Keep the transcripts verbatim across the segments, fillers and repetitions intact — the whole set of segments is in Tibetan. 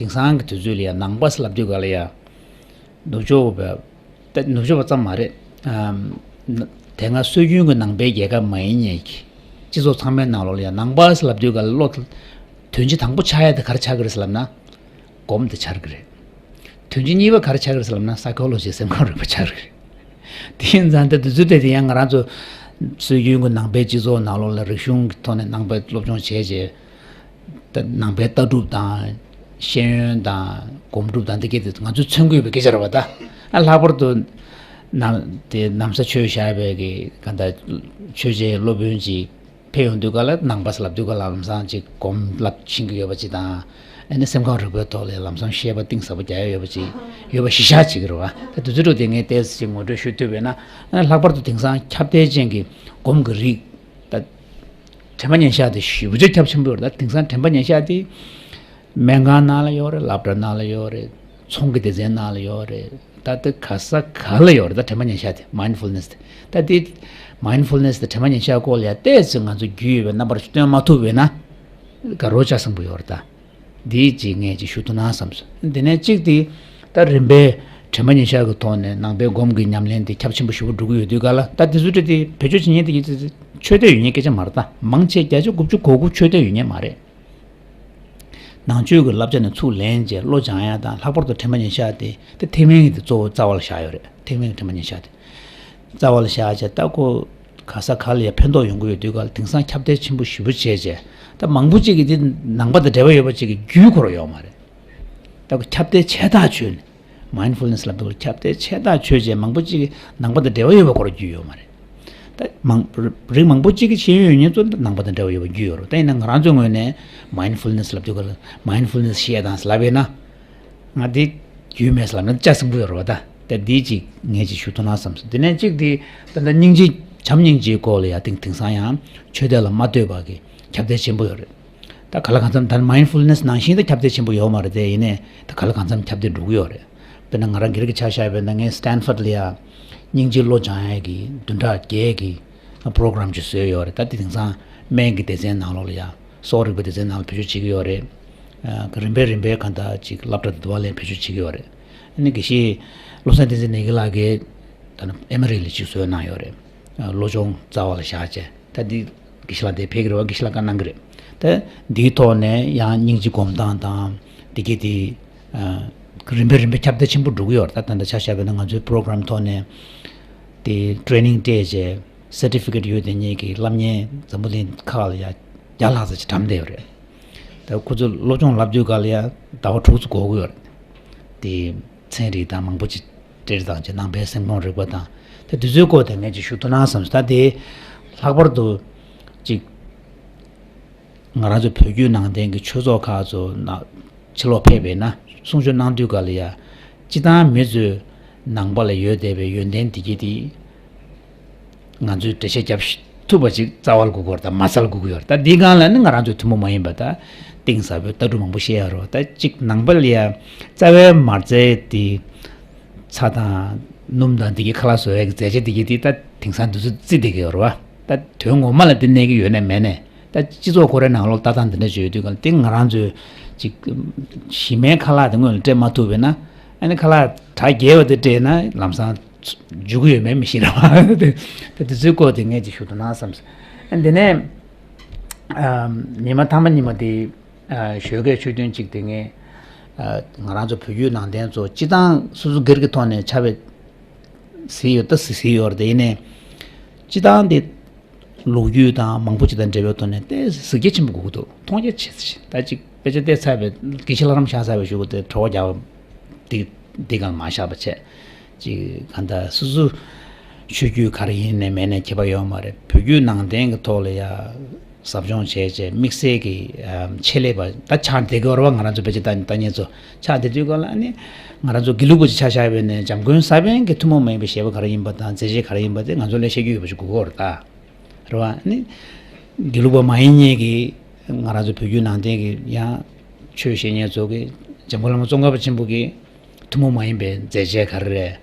དེང་སང་གི་དུས་ཚོད་ལ་ཡ་ནང་པ་ཟེར་ལབ་དུས་ག་ལ་ཡ། ནུབ་ཕྱོགས་པ། ད་ནུབ་ཕྱོགས་པ་ཙམ་མ་རེད། ཨམ། དེ་སྔ་སྲོལ་རྒྱུན་གྱི་ནང་པའི་རྒྱལ་ཁབ་མ་ཡིན་མཁན་གྱི་སྤྱི་ཚོགས་ཚང་མའི་ནང་ལོགས་ལ་ཡ་ནང་པ་ཟེར་ལབ་དུས་ག་ལ་བློ་དོན་སྤྱི་དང་པོ་ཆགས་ཡ་དེ་ག་རེ་ཆགས་ཀྱི་རེད་ཟེར་ལབ་ན། སྒོམ་དེ་ཆགས་ཀྱི་རེད། དོན་སྤྱི་གཉིས་པ་ག་རེ་ཆགས་ཀྱི་རེད་ཟེར་ལབ་ན་སའི་ཁོ་ལོ་ཇི་སེམས་ཁམས་རིག་པ་ཆགས་ཀྱི་རེད། དེ་ཡིན་ཙང་ད་དུས་ཚོད་དེ་དེ་ཡང་ང་རང་ཚོ་སྲོལ་རྒྱུན་གྱི་ནང་པའི་སྤྱི་ཚོགས་ནང་ལོགས་ལ་རིག་གཞུང་གི་ཐོག་ནས་ནང་པའི་སློབ་སྦྱོང་བྱས་རྗེས། ད་ནང་པའི་ལྟ་གྲུབ་དང་ཤེས་ཡོན་དང་སྒོམ་སྒྲུབ་དང་འདི་གས་དེ་ང་ཚོས་མཚོན་དགོས་པའི་སྐད་ཆ་རེད་པ། ད་ཨ་ལྷག་པར་དུ་ནམ་དེ་ན་བཟའ་ཆོས་བཞག་པའི་གི་ག་ད་ཆོས་བྱེད་སློབ་དཔོན་ཅིག་ཕེབས་ཡོང་དུས་ག་ལ་ནང་པ་ཟེར་ལབ་དུས་ག་ལ་ལམ་སང་ཅིག་སྒོམ་བསླབ་ཤེས་ཀྱི་ཡོད་པ་ཅིག་དང་། ཨ་ནི་སེམས་ཁམས་རིག་པའི་ཐོག་ལ་ལམ་སང་ཤེས་པ་གཏིང་ཟབ་པོ་རྒྱག་ཡ་ཡོད་པ་ཅིག་ཡོད་པ་གཞི་བཞག་བྱེད་ཀྱི་རེད་པ། ད་དུས་ཚོད་དེ་ངས་ཏོག་ཙམ་ངོ་སྤྲོད་ཞུ་ཐུབ་པས་ན། ཨ་ལྷག་པར་དུ་དེང་སང་ཁྱབ་གདལ་ཅན་གྱི་སྒོམ་གྱི་རིགས། ད་དྲན་པ་ཉེར་བཞག་དེ་ཞེ་པོ་ཅིག་ཁྱབ་ཆེན་པོ་ཡོད་རེད། ད་དེང་སང་དྲན་པ་ཉེར་བཞག་དེ་སྨན་ཁང་ནང་ལ་ཡོད་རེད། སློབ་གྲྭ་ནང་ལ་ཡོད་རེད། ཚོང་གི་སྡེ་ཚན་ནང་ལ་ཡོད་རེད། ད་ལྟ་ག་ས་ག་ལ་ཡོད་རེད། ད་དྲན་པ་ཉེར་བཞག་དེ་མའིན་ཌི་ཕུལ་ནེ་སི་དེ། ད་དེ་མའིན་ཌི་ཕུལ་ནེ་སི་དེ་དྲན་པ་ཉེར་བཞག་སྐོར་ལ་ཡ་ཏོག་ཙམ་ང་ཚོ་རྒྱུས་ཡོད་པའི་རྣམ་པར་སྟོན་མ་ཐུབ་པས་ན་དགའ་རབ་ཆགས་ཆེན་པོ་ཡོད་རེད་ད། འདི་གཅིག་ངས་ཅིག་ཞུ་ཐུབ་ན་བསམ་སོང་། དེ་ནས་གཅིག་དེ་ད་རིམ་པས་དྲན་པ་ཉེར་བཞག་གི་ཐོག་ནས་ནང་པའི་སྒོམ་གྱི་ཉམས་ལེན་དེ་ཁྱབ་ཆེན་པོ་ཞེ་པོ་འགྲོ་གི་ཡོད་དུས་ག་ལ། ད་དེ་ཚོ་འདྲ་དེ་བེད་སྤྱོད་བྱེད་མཁན་དེ་ཡིན་ཚེ་ཆོས་དད་ཡོད་མཁན་སྐད་ཆ་མ་རེད་ད། མང་ཆེ་བརྒྱ་ཆ་དགུ་བཅུ་གོ་དགུ་ཆོས་དད་ཡོད་མཁན་མ་རེད། ནང་ཆོས་ཀྱི་བསླབ་བྱ་ནས་ཚུར་ལེན་བྱས་བློ་སྦྱང་ཡ་དང་། ལྷག་པར་དུ་དྲན་པ་ཉེར་བཞག་དེ་དེ་ཐེག་དམན་གྱི་དེ་གཙོ་བོ་རྩ་བ་ལ་བཞག་ཡོད་རེད། ཐེག་དམན་གྱི་དྲན་པ་ཉེར་བཞག་དེ། རྩ་བ་ལ་བཞག་བྱས་ད་ཁོ་ག་ས་ག་ལ་ཡ་ཕན་ཐོགས་ཡོང་གི་ཡོད་དུས་ག་ལ། དེང་སང་ཁྱབ་གདལ་ཆེན་པོ་ཞེ་པོ་བྱས་བྱས། ད་མང་པོ་ཅིག་གིས་དེ་ནང་པ་དང་འབྲེལ་བ་ཡོད་པ་ཅིག་གི་རྒྱུས་ཁོ་རང་ཡོད་མ་རེད། ད་ཁོ་ཁྱབ་གདལ་ཆེ་ཐག་ཆོད་ནས། མའིན་ཌི་ཕུལ་ནེ་སི་ལབ་དུས་ཁྱབ་གདལ་ཆེ་ཐག་ཆོད་བྱས་མང་པོ་ཅིག་གིས་ནང་པ་དང་འབྲེལ་བ་ཡོད་པ་ཁོ་རང་རྒྱུས་ཡོད་མ་རེད། ད་མང་རིགས་མང་པོ་ཅིག་གིས་ཤེས་ཡོན་ཡོད་མཁན་ཚོ་ནང་པ་དང་འབྲེལ་བ་ཡོད་པ་རྒྱུས་ཡོད་རེད། ད་ཡིན་ན་ང་རང་ཚོའི་ངོས་ནས་མའིན་ཌི་ཕུལ་ནེ་སི་ལབ་དུས་ག་ལ་མའིན་ཌི་ཕུལ་ནེ་སི་བཤད་དང་ལབ་པས་ན། ང་འདི་རྒྱུས་མེད་ལབ་ན་ལྕགས་སྲིན་པོ་ཡོད་རེད་པ། ད་ད་འདི་གཅིག་ངས་ཅིག་ཞུ་ཐུབ་ན་བསམ་སོང་། དེ་ནས་གཅིག་འདི་ད་ལྟ་སྙིང་རྗེ་བྱམས་སྙིང་རྗེའི་སྐོར་ལ་ཡ་དེང་དེང་སང་ཡང་ཆོས་དད་ལ་མ་ལྟོས་པ་གི་ཁྱབ་གདལ་ཆེན་པོ་ཡོད་རེད། ད་ག་ལ་གང་འཚམ་ད་མའིན་ཌི་ཕུལ་ནེ་སི་ནང་བཞིན་ད་ཁྱབ་གདལ་ཆེན་པོ་ཡོད་མ་རེད་དེ། ཡིན་ནའི་ད་ག་ལ་གང་འཚམ་ཁྱབ་གདལ་འགྲོ་གི་ཡོད་རེད། དཔེར་ན་ང་རང་སྒེར་གྱི་ཆ་བཞག་པ་ཡིན་ན་ངས་སི་ཊན་ཕོར་ཌི་ལ་ཡ་སྙིང་རྗེ་བློ་སྦྱང་ཡ་གི་བདུན་ཕྲག་བརྒྱད་ཀྱི་པོ་རོ་གྷ་རམ་ཅིག་བཟོས་ཡོད་རེད། ད་དེ་དེང་སང་སྨན་གྱི་སྡེ་ཚན་ནང་ལོགས་ལ་ཡ། སྲོག་རིག་པའི་སྡེ་ཚན་ནང་ལ་བེད་སྤྱོད་བྱེད་ཀྱི་ཡོད་རེད། ཨ། རིམ་པས་རིམ་པས་གང་ལྟར་ཅིག་སློབ་གྲྭ་དེ་དུ་བ་ལ་བེད་སྤྱོད་བྱེད་ཀྱི་ཡོད་རེད། ཨ་ནི་དགེ་བཤེས་བློ་བཟང་བསྟན་འཛིན་ནས་ཀྱི་ལགས་ཀྱིས་ད་ནི་ཨེ་མ་རི་ལ་ཅིག་བཟོས་གནང་ཡོད་རེད། ཨ། བློ་སྦྱོང་རྩ་བ་ལ་བཞག་བྱས། ད་འདི་དགེ་བཤེས་ལགས་དེ་ཕེབས་ཀྱི་རེད་པ། དགེ་བཤེས་ལགས་བཀའ་གནང་གི་རེད། ད་འདིའི་ཐོག་ནས་ཡང་སྙིང་རྗེ་སྒོམ་སྟངས་དང་འདི་གས་དེ། ཨ། རིམ་པས་རིམ་པས་ཁྱབ་གདལ་ཆེན་པོ་འགྲོ་གི་ཡོད་རེད། ད་ད་ལྟ་ཆ་བཞག་པ་ཡིན་ན་ང་ཚོའི་པོ་རོ་གྷ་རམ་ཐོག་ནས་དེ་ཊེ་རེ་ནིང་སྤྲད་བྱས། སར་ཊི་ཕི་ཀེཊ་ཡོད་དེ་ཉིད་ཀྱི་སློབ་གཉེར་འཛམ་བུ་གླིང་ཁག་ལ་ཡ་བརྒྱ་ལྷག་ཙམ་ཞིག་བཀྲམ་བསྡད་ཡོད་རེད། ད་ཁོ་ཚོ་སློབ་སྦྱོང་བསླབ་དུས་སྐབས་ལ་ཡ་ཟླ་བ་དྲུག་ཙམ་འགོར་གྱི་ཡོད་རེད། དེ་ཚན་རིག་དང་མང་པོ་ཅིག་སྤྲད་དང་བྱས། ནང་པའི་སེམས་ཁམས་རིག་པ་དང་། ད་དེ་ཚོའི་སྐོར་དེ་ངས་ཅིག་ཞུ་ཐུབ་ན་བསམ་སོང་། ད་དེ་ལྷག་པར་དུ་ཅིག་ང་རང་ཚོ་བོད་བརྒྱུད་ནང་བསྟན་གྱི་ཆོས་ཚོགས་ཁག་ཚོ་ནང་ཕྱི་ལོགས་ཕེབས་པས་ན་གསུང་ཆོས་གནང་དུས་སྐབས་ལ་ཡ། སྤྱིར་བཏང་མི་ཚོས་ནང་པ་ལ་ཡོད་བསྡད་པའི་ཡོན་ཏན་འདི་གྱིས་དེ་ང་ཚོས་འགྲེལ་བཤད་རྒྱབ་ཐུབ་པ་ཅིག་རྩ་བ་ལ་དགོས་ཀྱི་ཡོད་རེད། ད་མ་རྩ་ལ་དགོས་ཀྱི་ཡོད་རེད། ད་འདིའི་སྒང་ལ་ནི་ང་རང་ཚོས་ཐུན་མོང་མ་ཡིན་པ་ད་གཏིང་ཟབ་པོའི་ལྟ་གྲུབ་མང་པོ་བཤད་ཡ་རོ། ད་གཅིག་ནང་པ་ལ་ཡ་རྩ་བའི་མ་རྩའི་དེ་ཚྭ་དང་སྣུམ་དང་འདི་གའི་ཁ་ལག་བཟོ་ཡ་གི་རྫས་ཆས་འདི་གའི་དེ་ད་དེང་སང་དུས་ཚོད་བརྩི་བསྡད་ཀྱི་ཡོད་རེད་པ། ད་དོན་ངོ་མ་ལ་དེ་གནས་ཀྱི་ཡོད་ནའི་མེད་ནའི། ད་སྤྱི་ཚོགས་ཁོ་རའི་ནང་ལོགས་ལྟ་སྟངས་འདི་འདྲ་ཅིག་ཡོད་དུས་ག་ལ། དེ་ང་རང་ཚོས་ཅིག་གཞི་མའི་ཁ་ལག་དེ་སྔོན་ལ་སྤྲད་མ་ཐུབ་པས་ན། ཨ་ནི་ཁ་ལག་གྲ་རྒྱས་པ་དེ་སྤྲད་ན་ལམ་སང་འཇུག་གི་ཡོད་མེད་མི་ཤེས་ར་བ། དེ་དེ་ཚོའི་སྐོར་དེ་ངས་ཅིག་ཞུ་ཐུབ་ན་བསམ་སོང་། ཨ། དེ་ནས་ཨ་ཉི་མ་ཐ་མ་ཉི་མ་དེ་ཨ་ཞོགས་ཀའི་ཆོས་ཐུན་ཅིག་དེ་ངས་ཨ་ང་རང་ཚོ་བོད་བརྒྱུད་ནང་བསྟན་ཚོ་སྤྱིར་བཏང་སོ་སོ་སྒེར་གྱི་ཐོག་ནས་ཆ་བཞག་ཟེར་ཡོད། ད་ཟེར་ཟེར་ཡོད་རེད། དེ་ཡིན་ནའི་སྤྱིར་བཏང་དེ། ལོ་རྒྱུས་དང་མང་པོ་ཅིག་དང་འབྲེལ་བའི་ཐོག་ནས་ཏོག་ཙམ་གཟིགས་རྒྱ་ཆེན་པོ་དགོས་ཀྱི་འདུག་མཐོང་རྒྱ་ཆེ་ཙམ་ཞིག་ད་ཅིག་དཔེ་ཆ་བལྟས་ཚར་བའི་དགེ་བཤེས་ལྷ་རམས་བཞེངས་ཚར་བའི་གཞུག་གུ་དེ་བྲོ་བ་རྒྱག་པ་འདི་འདི་གང་མ་བཞག་པ་བྱས། ཅིག་གང་ལྟར་སོ་སོ་ཆོས་བརྒྱུད་ག་རེ་ཡིན་ནའི་མིན་ནའི་ཁྱད་པར་ཡོད་མ་རེད། བོད་བརྒྱུད་ནང་བསྟན་གྱི་ཐོག་ལ་ཡ་ཟབ་སྦྱོང་བྱས་བྱས་དམིགས་བསལ་གྱི་ཨམ་ཆེད་ལས་པ་ད་ཆགས་བསྡད་ཀྱི་ཡོད་རེད་པ། ང་རང་ཚོ་དཔེ་ཆ་ལྟ་ལྟ་མཁན་ཚོ་ཆགས་བསྡད་དུས་སྒང་ལ། ཨ་ནི་ང་རང་ཚོ་དགེ་ལུགས་པ་ཅིག་ཆ་བཞག་པ་ཡིན་ནའི་འཇམ་མགོན་ས་པཎ་གྱི་ཐུན་མོང་མ་ཡིན་པའི་བཞེད་པ་ག་རེ་ཡིན་པ་དང་མཛད་རྗེས་ག་རེ་ཡིན་པ་དེ་ང་ཚོ་ལ་བཤད་རྒྱུ་ཡོད་པ་ཅིག་དགོས་ཀྱི་ཡོད་རེད་ད། རེད་པ། ཨ་ནི་དགེ་ལུགས་པ་མ་ཡིན་མཁན་གྱི་ང་རང་ཚོ་བོད་བརྒྱུད་ནང་བསྟན་གྱི་ཡང་ཆོས་བཤད་མཁན་ཚོ་གིས་འཇམ་མགོན་བླ་མ་ཙོང་ཁ་པ་ཆེན་པོ་གི་ཐུན་མོང་མ་ཡིན་པའི་མཛད་རྗེས་ག་རེ་རེད།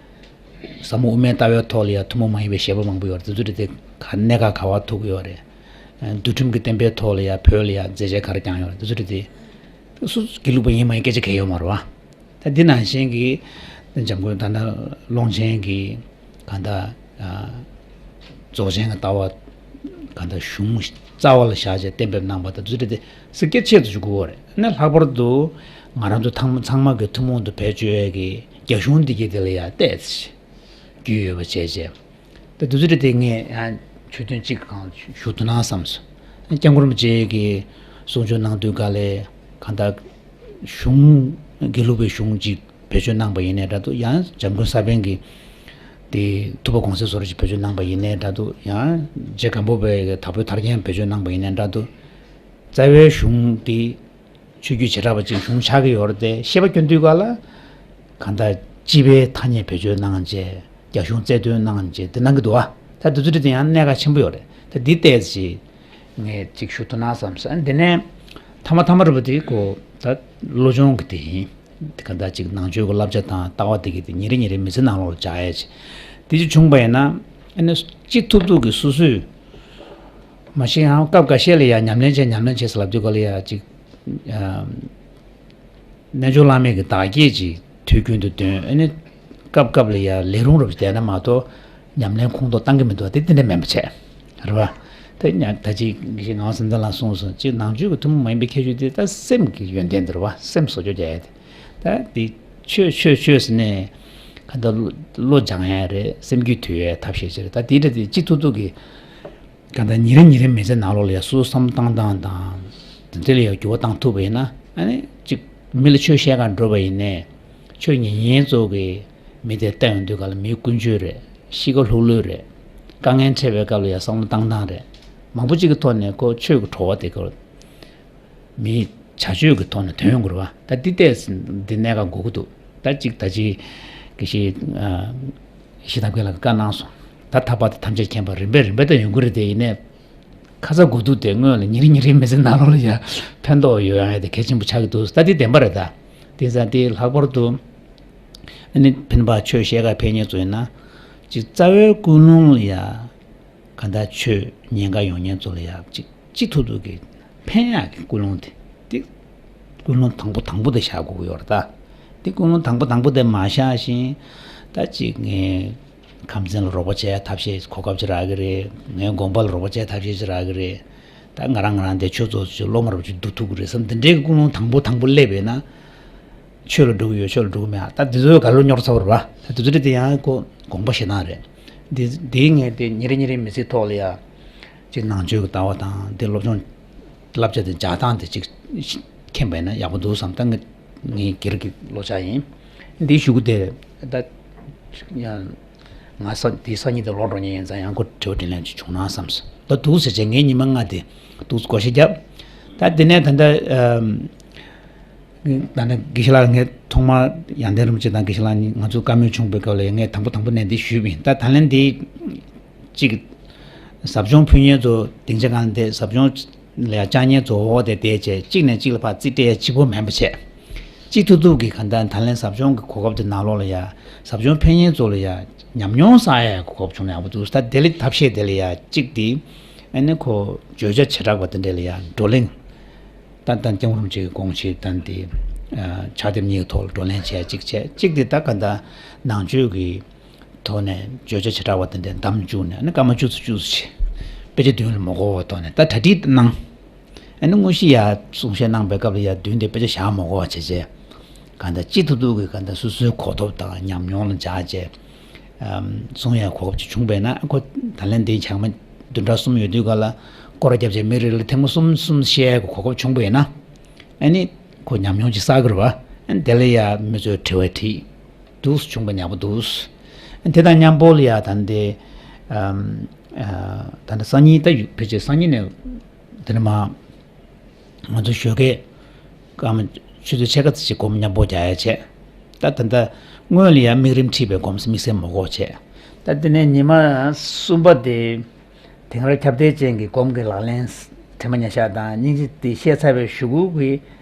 ཟབ་མོ་དབུ་མའི་ལྟ་བའི་ཐོག་ལ་ཡང་ཐུན་མོང་མ་ཡིན་པའི་བཞེད་པ་མང་པོ་ཡོད་རེད། དེ་ཚོ་དེ་ག་གནད་འགག་ག་པར་ཐུག་ཡོད་རེད། འདུལ་ཁྲིམས་ཀྱི་བསྟན་པའི་ཐོག་ལ་ཡང་བོད་ལ་ཡང་མཛད་རྗེས་ག་རེ་བསྐྱངས་ཡོད་རེད། དེ་ཚོ་དེ་ སུ་དགེ་ལུགས་པ་ཡིན་མ་ཡིན་སྐད་ཆ་གང་ཡོད་མ་རེད་བ། ད་འདི་ནང་བཞིན་གྱི་འཇམ་མགོན་ད་ལྟ་ཀློང་ཆེན་གྱི་གང་ལྟར་རྫོགས་ཆེན་གྱི་ལྟ་བ་གང་ལྟར་གཞུང་རྩ་བ་ལ་བཞག་བྱས་གཏན་འབེབས་གནང་པ་དང་དེ་ཚོ་དེ་སྲིད་རྒྱ་ཆེད་དུ་འཇུག་དགོས་པ་རེད། ཨ་ནི་ལྷག་པར་དུ་ང་རང་ཚོ་ཚང་མ་ཚང་མ་གི་ཐུན་མོང་དུ་བེད་སྤྱོད་ཡས་ཀྱི་རྒྱ་གཞུང་འདི་གྱད་དེ་ལ་ཡང་བལྟས་ཚེ་རྒྱུས་ཡོད་པ་བྱས་བྱས། ད་དུས་ཚོད་དེ་ངས་ཡང་ཆོས་ཐུན་གཅིག་གང་ཞུ་ཐུབ་ན་བསམ་སོང་། སྐྱབས་མགོན་རིན་པོ་ཆེ་གིས་གསུང་ཆོས་གནང་དུས་ག་ལས་གང་ལྟར་གཞུང་དགེ་ལུགས་པའི་གཞུང་གཅིག་བེད་སྤྱོད་གནང་པ་ཡིན་ནའི་འདྲ་འདུག་ཡང་འཇམ་མགོན་ས་པཎ་གྱིས་དེ་ཐུབ་པ་གོང་གསལ་བཟོ་འདྲ་ཞིག་བེད་སྤྱོད་གནང་པ་ཡིན་ནའི་འདྲ་འདུག་ཡང་རྗེ་སྒམ་པོ་པའི་དྭགས་པོའི་ཐར་རྒྱན་བེད་སྤྱོད་གནང་པ་ཡིན་ནའི་འདྲ་འདུག་རྩ་བའི་གཞུང་དེ་ཆོས་བརྒྱུད་བྱེ་བྲག་པ་ཅིག་གཞུང་ཆགས་ཀྱི་ཡོད་རེད་དེ། བཤད་པ་སྐྱོན་དུས་ག་ལ་གང་ལྟར་སྤྱི་པའི་ཐ་སྙད་བེད་སྤྱོད་གནང་བྱས། རྒྱ་གཞུང་རྩལ་འདོན་གནང་བྱས་དེ་གནང་གི་འདུག་ཨ། ད་དུས་ཚོད་དེ་ཡང་གནད་འགག་ཆེན་པོ་ཡོད་རེད། ད་འདི་ལྟས་ཅིག་ངས་ཅིག་ཞུ་ཐུབ་ན་བསམ་སོང་། ཨ་ནི་དེ་ནས་ཐ་མ་ཐ་མ་རུ་བ་དེ་གོ་ད་བློ་སྦྱོང་གི་དེ་ཡིན། དེ་ག་ད་ཅིག་ནང་ཆོས་ཀྱི་བསླབ་བྱ་དང་ལྟ་བ་དེ་གི་དེ་ཉིན་རེ་ཉིན་རེ་མི་ཚེ་ནང་ལོགས་ལ་འཇགས་ཡས་ཅིག་དེ་ཅིག་བྱུང་པ་ཡིན་ན། ཨ་ནི་ཅི་ཐུབ་ཐུབ་ཀྱི་སོ་སོས་མ་གཞི་ཡང་སྐབས་འགའ་ཤས་ལ་ཡང་ཉམས་ལེན་བྱས་ཉམས་ལེན་བྱས་ཟེར་ལབ་དུས་ག་ལ་ཡང་ཅིག་ཨ། རྣལ་འབྱོར་བླ་མེད་ཀྱི་བདག་བསྐྱེད་ཅིག་དུས་རྒྱུན་དུ་འདོན། ཨ་ནི་སྐབས་སྐབས་ལ་ཡང་ལས་རུང་རུ་བསྡད་ན་མ་གཏོགས་ཉམས་ལེན་ཁོང་དུ་བཏང་གི་མི་འདུག་དེ་དེ་འདྲ་མིན་པ་བྱས་རེད་བ། ད་ཉ་ད་ཅིག་གི་ཞིག་ངག་དབང་སེམས་ཙམ་ལ་གསུངས་སོང་། ཅིག་ནང་ཆོས་ཀྱི་ཐུན་མོང་མ་ཡིན་པའི་ཁྱད་ཆོས་དེ་ད་སེམས་ཀྱི་ཡོན་ཏན་དེ་རེད་བ། སེམས་བཟོ་བཅོས་རྒྱག་ཡ་དེ། ད་དེ་ཆོས་ཆོས་ཆོས་ཟེར་ནས་ག་ད་བློ་སྦྱང་ཡ་རེད། སེམས་རྒྱུད་དུལ་ཡའི་ཐབས་ཤེས་ཅིག་རེད། ད་དེ་འདྲ་དེ་ཅི་ཐུབ་ཐུབ་ཀྱི་གང་ལྟར་ཉིན་རེ་ཉིན་རེ་མི་ཚེ་ནང་ལོགས་ལ་ཡང་སོ་སོ་བསམ་བློ་བཏང་སྟངས་དང་། དེ་འདྲ་ལ་ཡང་འགྱུར་བ་བཏང་ཐུབ་པ་ཡིན་ན། ཨ་ནི་གཅིག་མི་ལ་ཆོས་བཤད་གར་འགྲོ་བ་ཡིན་ནའི་ཆོས་ཉན་མཁན་ཚོ་གིས་མི་དེ་བལྟ་ཡོང་དུས་ག་ལ་མིའི་ཀུན་སྤྱོད་རེད། གཤིས་ཀ་ལྷུག་ལྷུག་རེད། དཀའ་ངལ་འཕྲད་པའི་སྐབས་ལ་ཡང་བསམ་བློ་བཏང་སྟངས་རེད། མང་པོ་གཅིག་གི་ཐོག་ནས་ཁོ་ཆོས་ཀྱི་བྲོ་བ་དེ་ཁོ་མིའི་བྱ་སྤྱོད་ཀྱི་ཐོག་ནས་ཐོན་ཡོང་གི་རེད་བ། ད་འདི་ལྟས་འདི་གནད་འགག་དགོས་ཀྱི་འདུག་ད་གཅིག་ད་ཅི་གི་ཞིག་ཞི་བདག་གིས་ལ་བཀའ་གནང་སོང་། ད་ཐར་པ་དང་ཐམས་ཅད་མཁྱེན་པ་རིམ་པས་རིམ་པས་ད་ཡོང་གི་རེད་དེ། ཡིན་ནའི་ཁ་ཚ་དགོས་གཏུགས་དེ་སྔོན་ལ་ཉིན་རེ་ཉིན་རེ་མི་ཚེ་ནང་ལོགས་ལ་ཡ་ཕན་ཐོགས་ཡོད་ཡ་དེ་གལ་ཆེན་པོ་ཆགས་ཀྱི་འདུག་ད་དེ་བདེན་པ་རེད། ད་དེ་ཙང་དེ་ལྷག་པར་དུ་ཨ་ནི་ཕན་པ་ཆོས་བཤད་ག་ཕན་ཉེན་ཚོ་ཡིན་ན་ཅིག་རྩ་བའི་ཀུན་སློང་ལ་ཡ་ག་ད་ཆོས་ཉན་ག་ཡོང་ཉེན་ཚོ་ལ་ཡ་ཅིག་ཅི་ཐུབ་ཐུབ་ཀྱིས་ཕན་ཡག་གི་ཀུན་སློང་དེ། དེ་ཀུན་སློང་དང་པོ་དང་པོ་དེ་བཞག་དགོས་ཀྱི་ཡོད་རེད་ད། དེ་ཀུན་སློང་དང་པོ་དང་པོ་དེ་མ་བཞག་བཞིན་ད་ཅིག་ངས་ཁམས་ཚན་ལ་རོགས་པ་བྱས་ཐབས་ཤེས་གོ་སྐབས་ཅིག་རག་གི་རེད། ངའི་དགོན་པ་ལ་རོགས་པ་བྱས་ཐབས་ཤེས་ཅིག་རག་གི་རེད། ད་ང་རང་ང་རང་དེ་ཆོས་ཚོགས་ཅིག་སློབ་མ་རོགས་ཅིག་བསྡུ་ཐུབ་ཀྱི་རེད་བསམ་དེ་འདྲའི་ཀུན་སློང་དང་པོ་དང་པོ་སླེབས་པས་ན། ཆོས་ལ་འགྲོ་གི་ཡོད་ཆོས་ལ་འགྲོ་གི་མེད་ཨ། ད་དེ་ཚོའི་ག་ལོ་རྙོག་ཚ་བ་རེད་བ། ད་དེ་ཚོ་དེ་ཡང་ཁོ་དགོངས་པ་བཞེས་སྟངས་རེད། འདི་འདིའི་ངས་དེ་ཉིན་རེ་ཉིན་རེ་མི་ཚེའི་ཐོག་ལ་ཡ། ཅིག་ནང་ཆོས་ཀྱི་ལྟ་བ་དང་དེ་སློབ་སྦྱོང་བསླབ་བྱ་དེ་འཇགས་སྟངས་དེ་ཅིག་མཁྱེན་པ་ཡིན་ན་ཡག་པོ་འདུག་བསམ། ད་ངས་ངའི་སྒེར་གྱི་བློ་འཆར་ཡིན། འདིའི་གཞུག་གུ་དེ་ད་ཡང་ང་ས་འདིའི་སང་ཉིན་དེ་ལོག་འགྲོ་མཁན་ཡིན་ཙང་ཡང་ཁོ་དྲི་བ་དྲིས་ལན་ཅིག་བྱུང་ན་བསམ་སོང་། ད་འདུག་ཟེར་བྱས་ངས་ཉི་མ་ལྔ་དེ་འདུག་བགོ་བཤའ་བརྒྱབ། ད་དེ་ནས་ད་ལྟ་ཨམ། ད་ནི་དགེ་བཤེས་ལགས་ངས་ཐོག་མར་ཡང་ལྡན་རིན་པོ་ཆེ་དང་དགེ་བཤེས་ལགས་གཉིས་ང་ཚོ་བཀའ་མོལ་བྱུང་བའི་སྐབས་ལ་ངས་དང་པོ་དང་པོ་ནས་འདི་ཞུས་པ་ཡིན། ད་ད་ལན་འདི་གཅིག་ཟབ་སྦྱོང་ཕུལ་མཁན་ཚོ་སྡིངས་ཆ་སྒང་ལ་བསྡད། ཟབ་སྦྱོང་ལ་ཡང་བཅར་མཁན་ཚོ་འོག་དེ་བསྡད་བྱས་གཅིག་ནས་གཅིག་ལ་ཕར་རྩིས་སྤྲད་གཅིག་པོ་མིན་པ་བྱས། གཅིག་ཐུབ་ཐུབ་ཀྱིས་གང་ལྟར་ད་ལན་ཟབ་སྦྱོང་གི་གོ་སྐབས་དེ་ནང་ལོགས་ལ་ཡ་ཟབ་སྦྱོང་ཕུལ་མཁན་ཚོ་ལ་ཡ་ཉམས་མྱོང་བསགས་ཡ་གི་གོ་སྐབས་བྱུང་ན་ཡག་པོ་འདུག་ད་དེ་ལས་ཐབས་ཤེས་དེ་ལ་ཡ་གཅིག་དེ་ཨ་ནི་ཁོ་བརྗོད་བྱ་བྱེ་བྲག་པ་དེ་འདྲ་ལ་ཡ་བགྲོ་གླེང་། ད་ལྟ་སྐྱབས་མགོན་རིན་པོ་ཆེ་གི་དགོངས་གཞི་ད་འདི་ཕྱག་དེབ་གཉིས་ཀྱི་ཐོག་ལ་བགྲོ་གླེང་བྱས་གཅིག་བྱས། གཅིག་དེ་ད་ག་ད་ནང་ཆོས་ཀྱི་ཐོག་ནས་བརྗོད་བྱ་བྱེ་བྲག་པ་དེ་འདྲ་འདམ་བཅུག་ནས་ཨ་ནི་སྐར་མ་བཅུ་ཙམ་བཅུ་ཙམ་བྱས། དཔེ་ཆ་མདུན་ལ་མ་བསྐོར་བའི་ཐོག་ནས་ད་གྲ་སྒྲིག་གནང་། ཨ་ནི་དངོས་གཞི་ཡ་གསུང་བཤད་གནང་པའི་སྐབས་ལ་ཡ་མདུན་དེ་དཔེ་ཆ་བཞག་མ་དགོས་པ་བྱས་བྱས། གང་ལྟར་ཅི་ཐུབ་ཐུབ་ཀྱིས་གང་ལྟར་སོ་སོའི་གོ་རྟོགས་དང་ཉམས་མྱོང་ལ་སྦྱར་བྱས། ཨམ། གསུང་ཡ་གོ་སྐབས་ཅིག་བྱུང་བས་ན་ཁོ་ད་ལན་འདི་ཆགས་མ་བདུན་ཕྲག་གསུམ་ཡོད་དུས་ག་ལ་སྐོར་ར་བརྒྱབ་བྱས་མི་རེ་ལ་ཐེངས་མ་གསུམ་གསུམ་བཤད་ཡ་གི་གོ་སྐབས་བྱུང་བས་ན། ཨ་ནི་ཁོ་ཉམས་མྱོང་ཅིག་བསགས་ཀྱི་རེད་བ། ཨ་ནི་དེ་ལ་ཡ་མི་ཚོས་དྲི་བ་དྲིས། འདུག་བྱུང་བ་ཡག་པོ་འདུག་ཨ་ནི་དེ་དང་མཉམ་པོ་ལ་ཡ་ད་ལྟའི་ཨམ། ཨ། ད་ལྟ་སང་ཉིན་ད་ཡོད་ཕལ་ཆེར་སང་ཉིན་ནས་དེ་ནས་མ། ང་ཚོ་ཞོགས་ཀས་སྐར་མ་ཆུ་ཚོད་ཕྱེད་ཀ་ཙམ་ཞིག་སྒོམ་མཉམ་པོ་རྒྱག་ཡ་བྱས། ད་ད་ལྟ་སྔོན་ལ་ཡང་དམིགས་རིམ་ཁྲིད་པའི་སྒོམ་དམིགས་བསལ་མ་དགོས་བྱས། ད་དེ་ནས་ཉི་མ་གསུམ་པ་དེ་དེང་རབས་ཁྱབ་གདལ་ཅན་གྱི་སྒོམ་གྱི་ལག་ལེན་དྲི་མ་ཉེར་བཞག་དང་སྙིང་རྗེ་དེ་བཤད་ཚར་བའི་གཞུག་གུ་གི་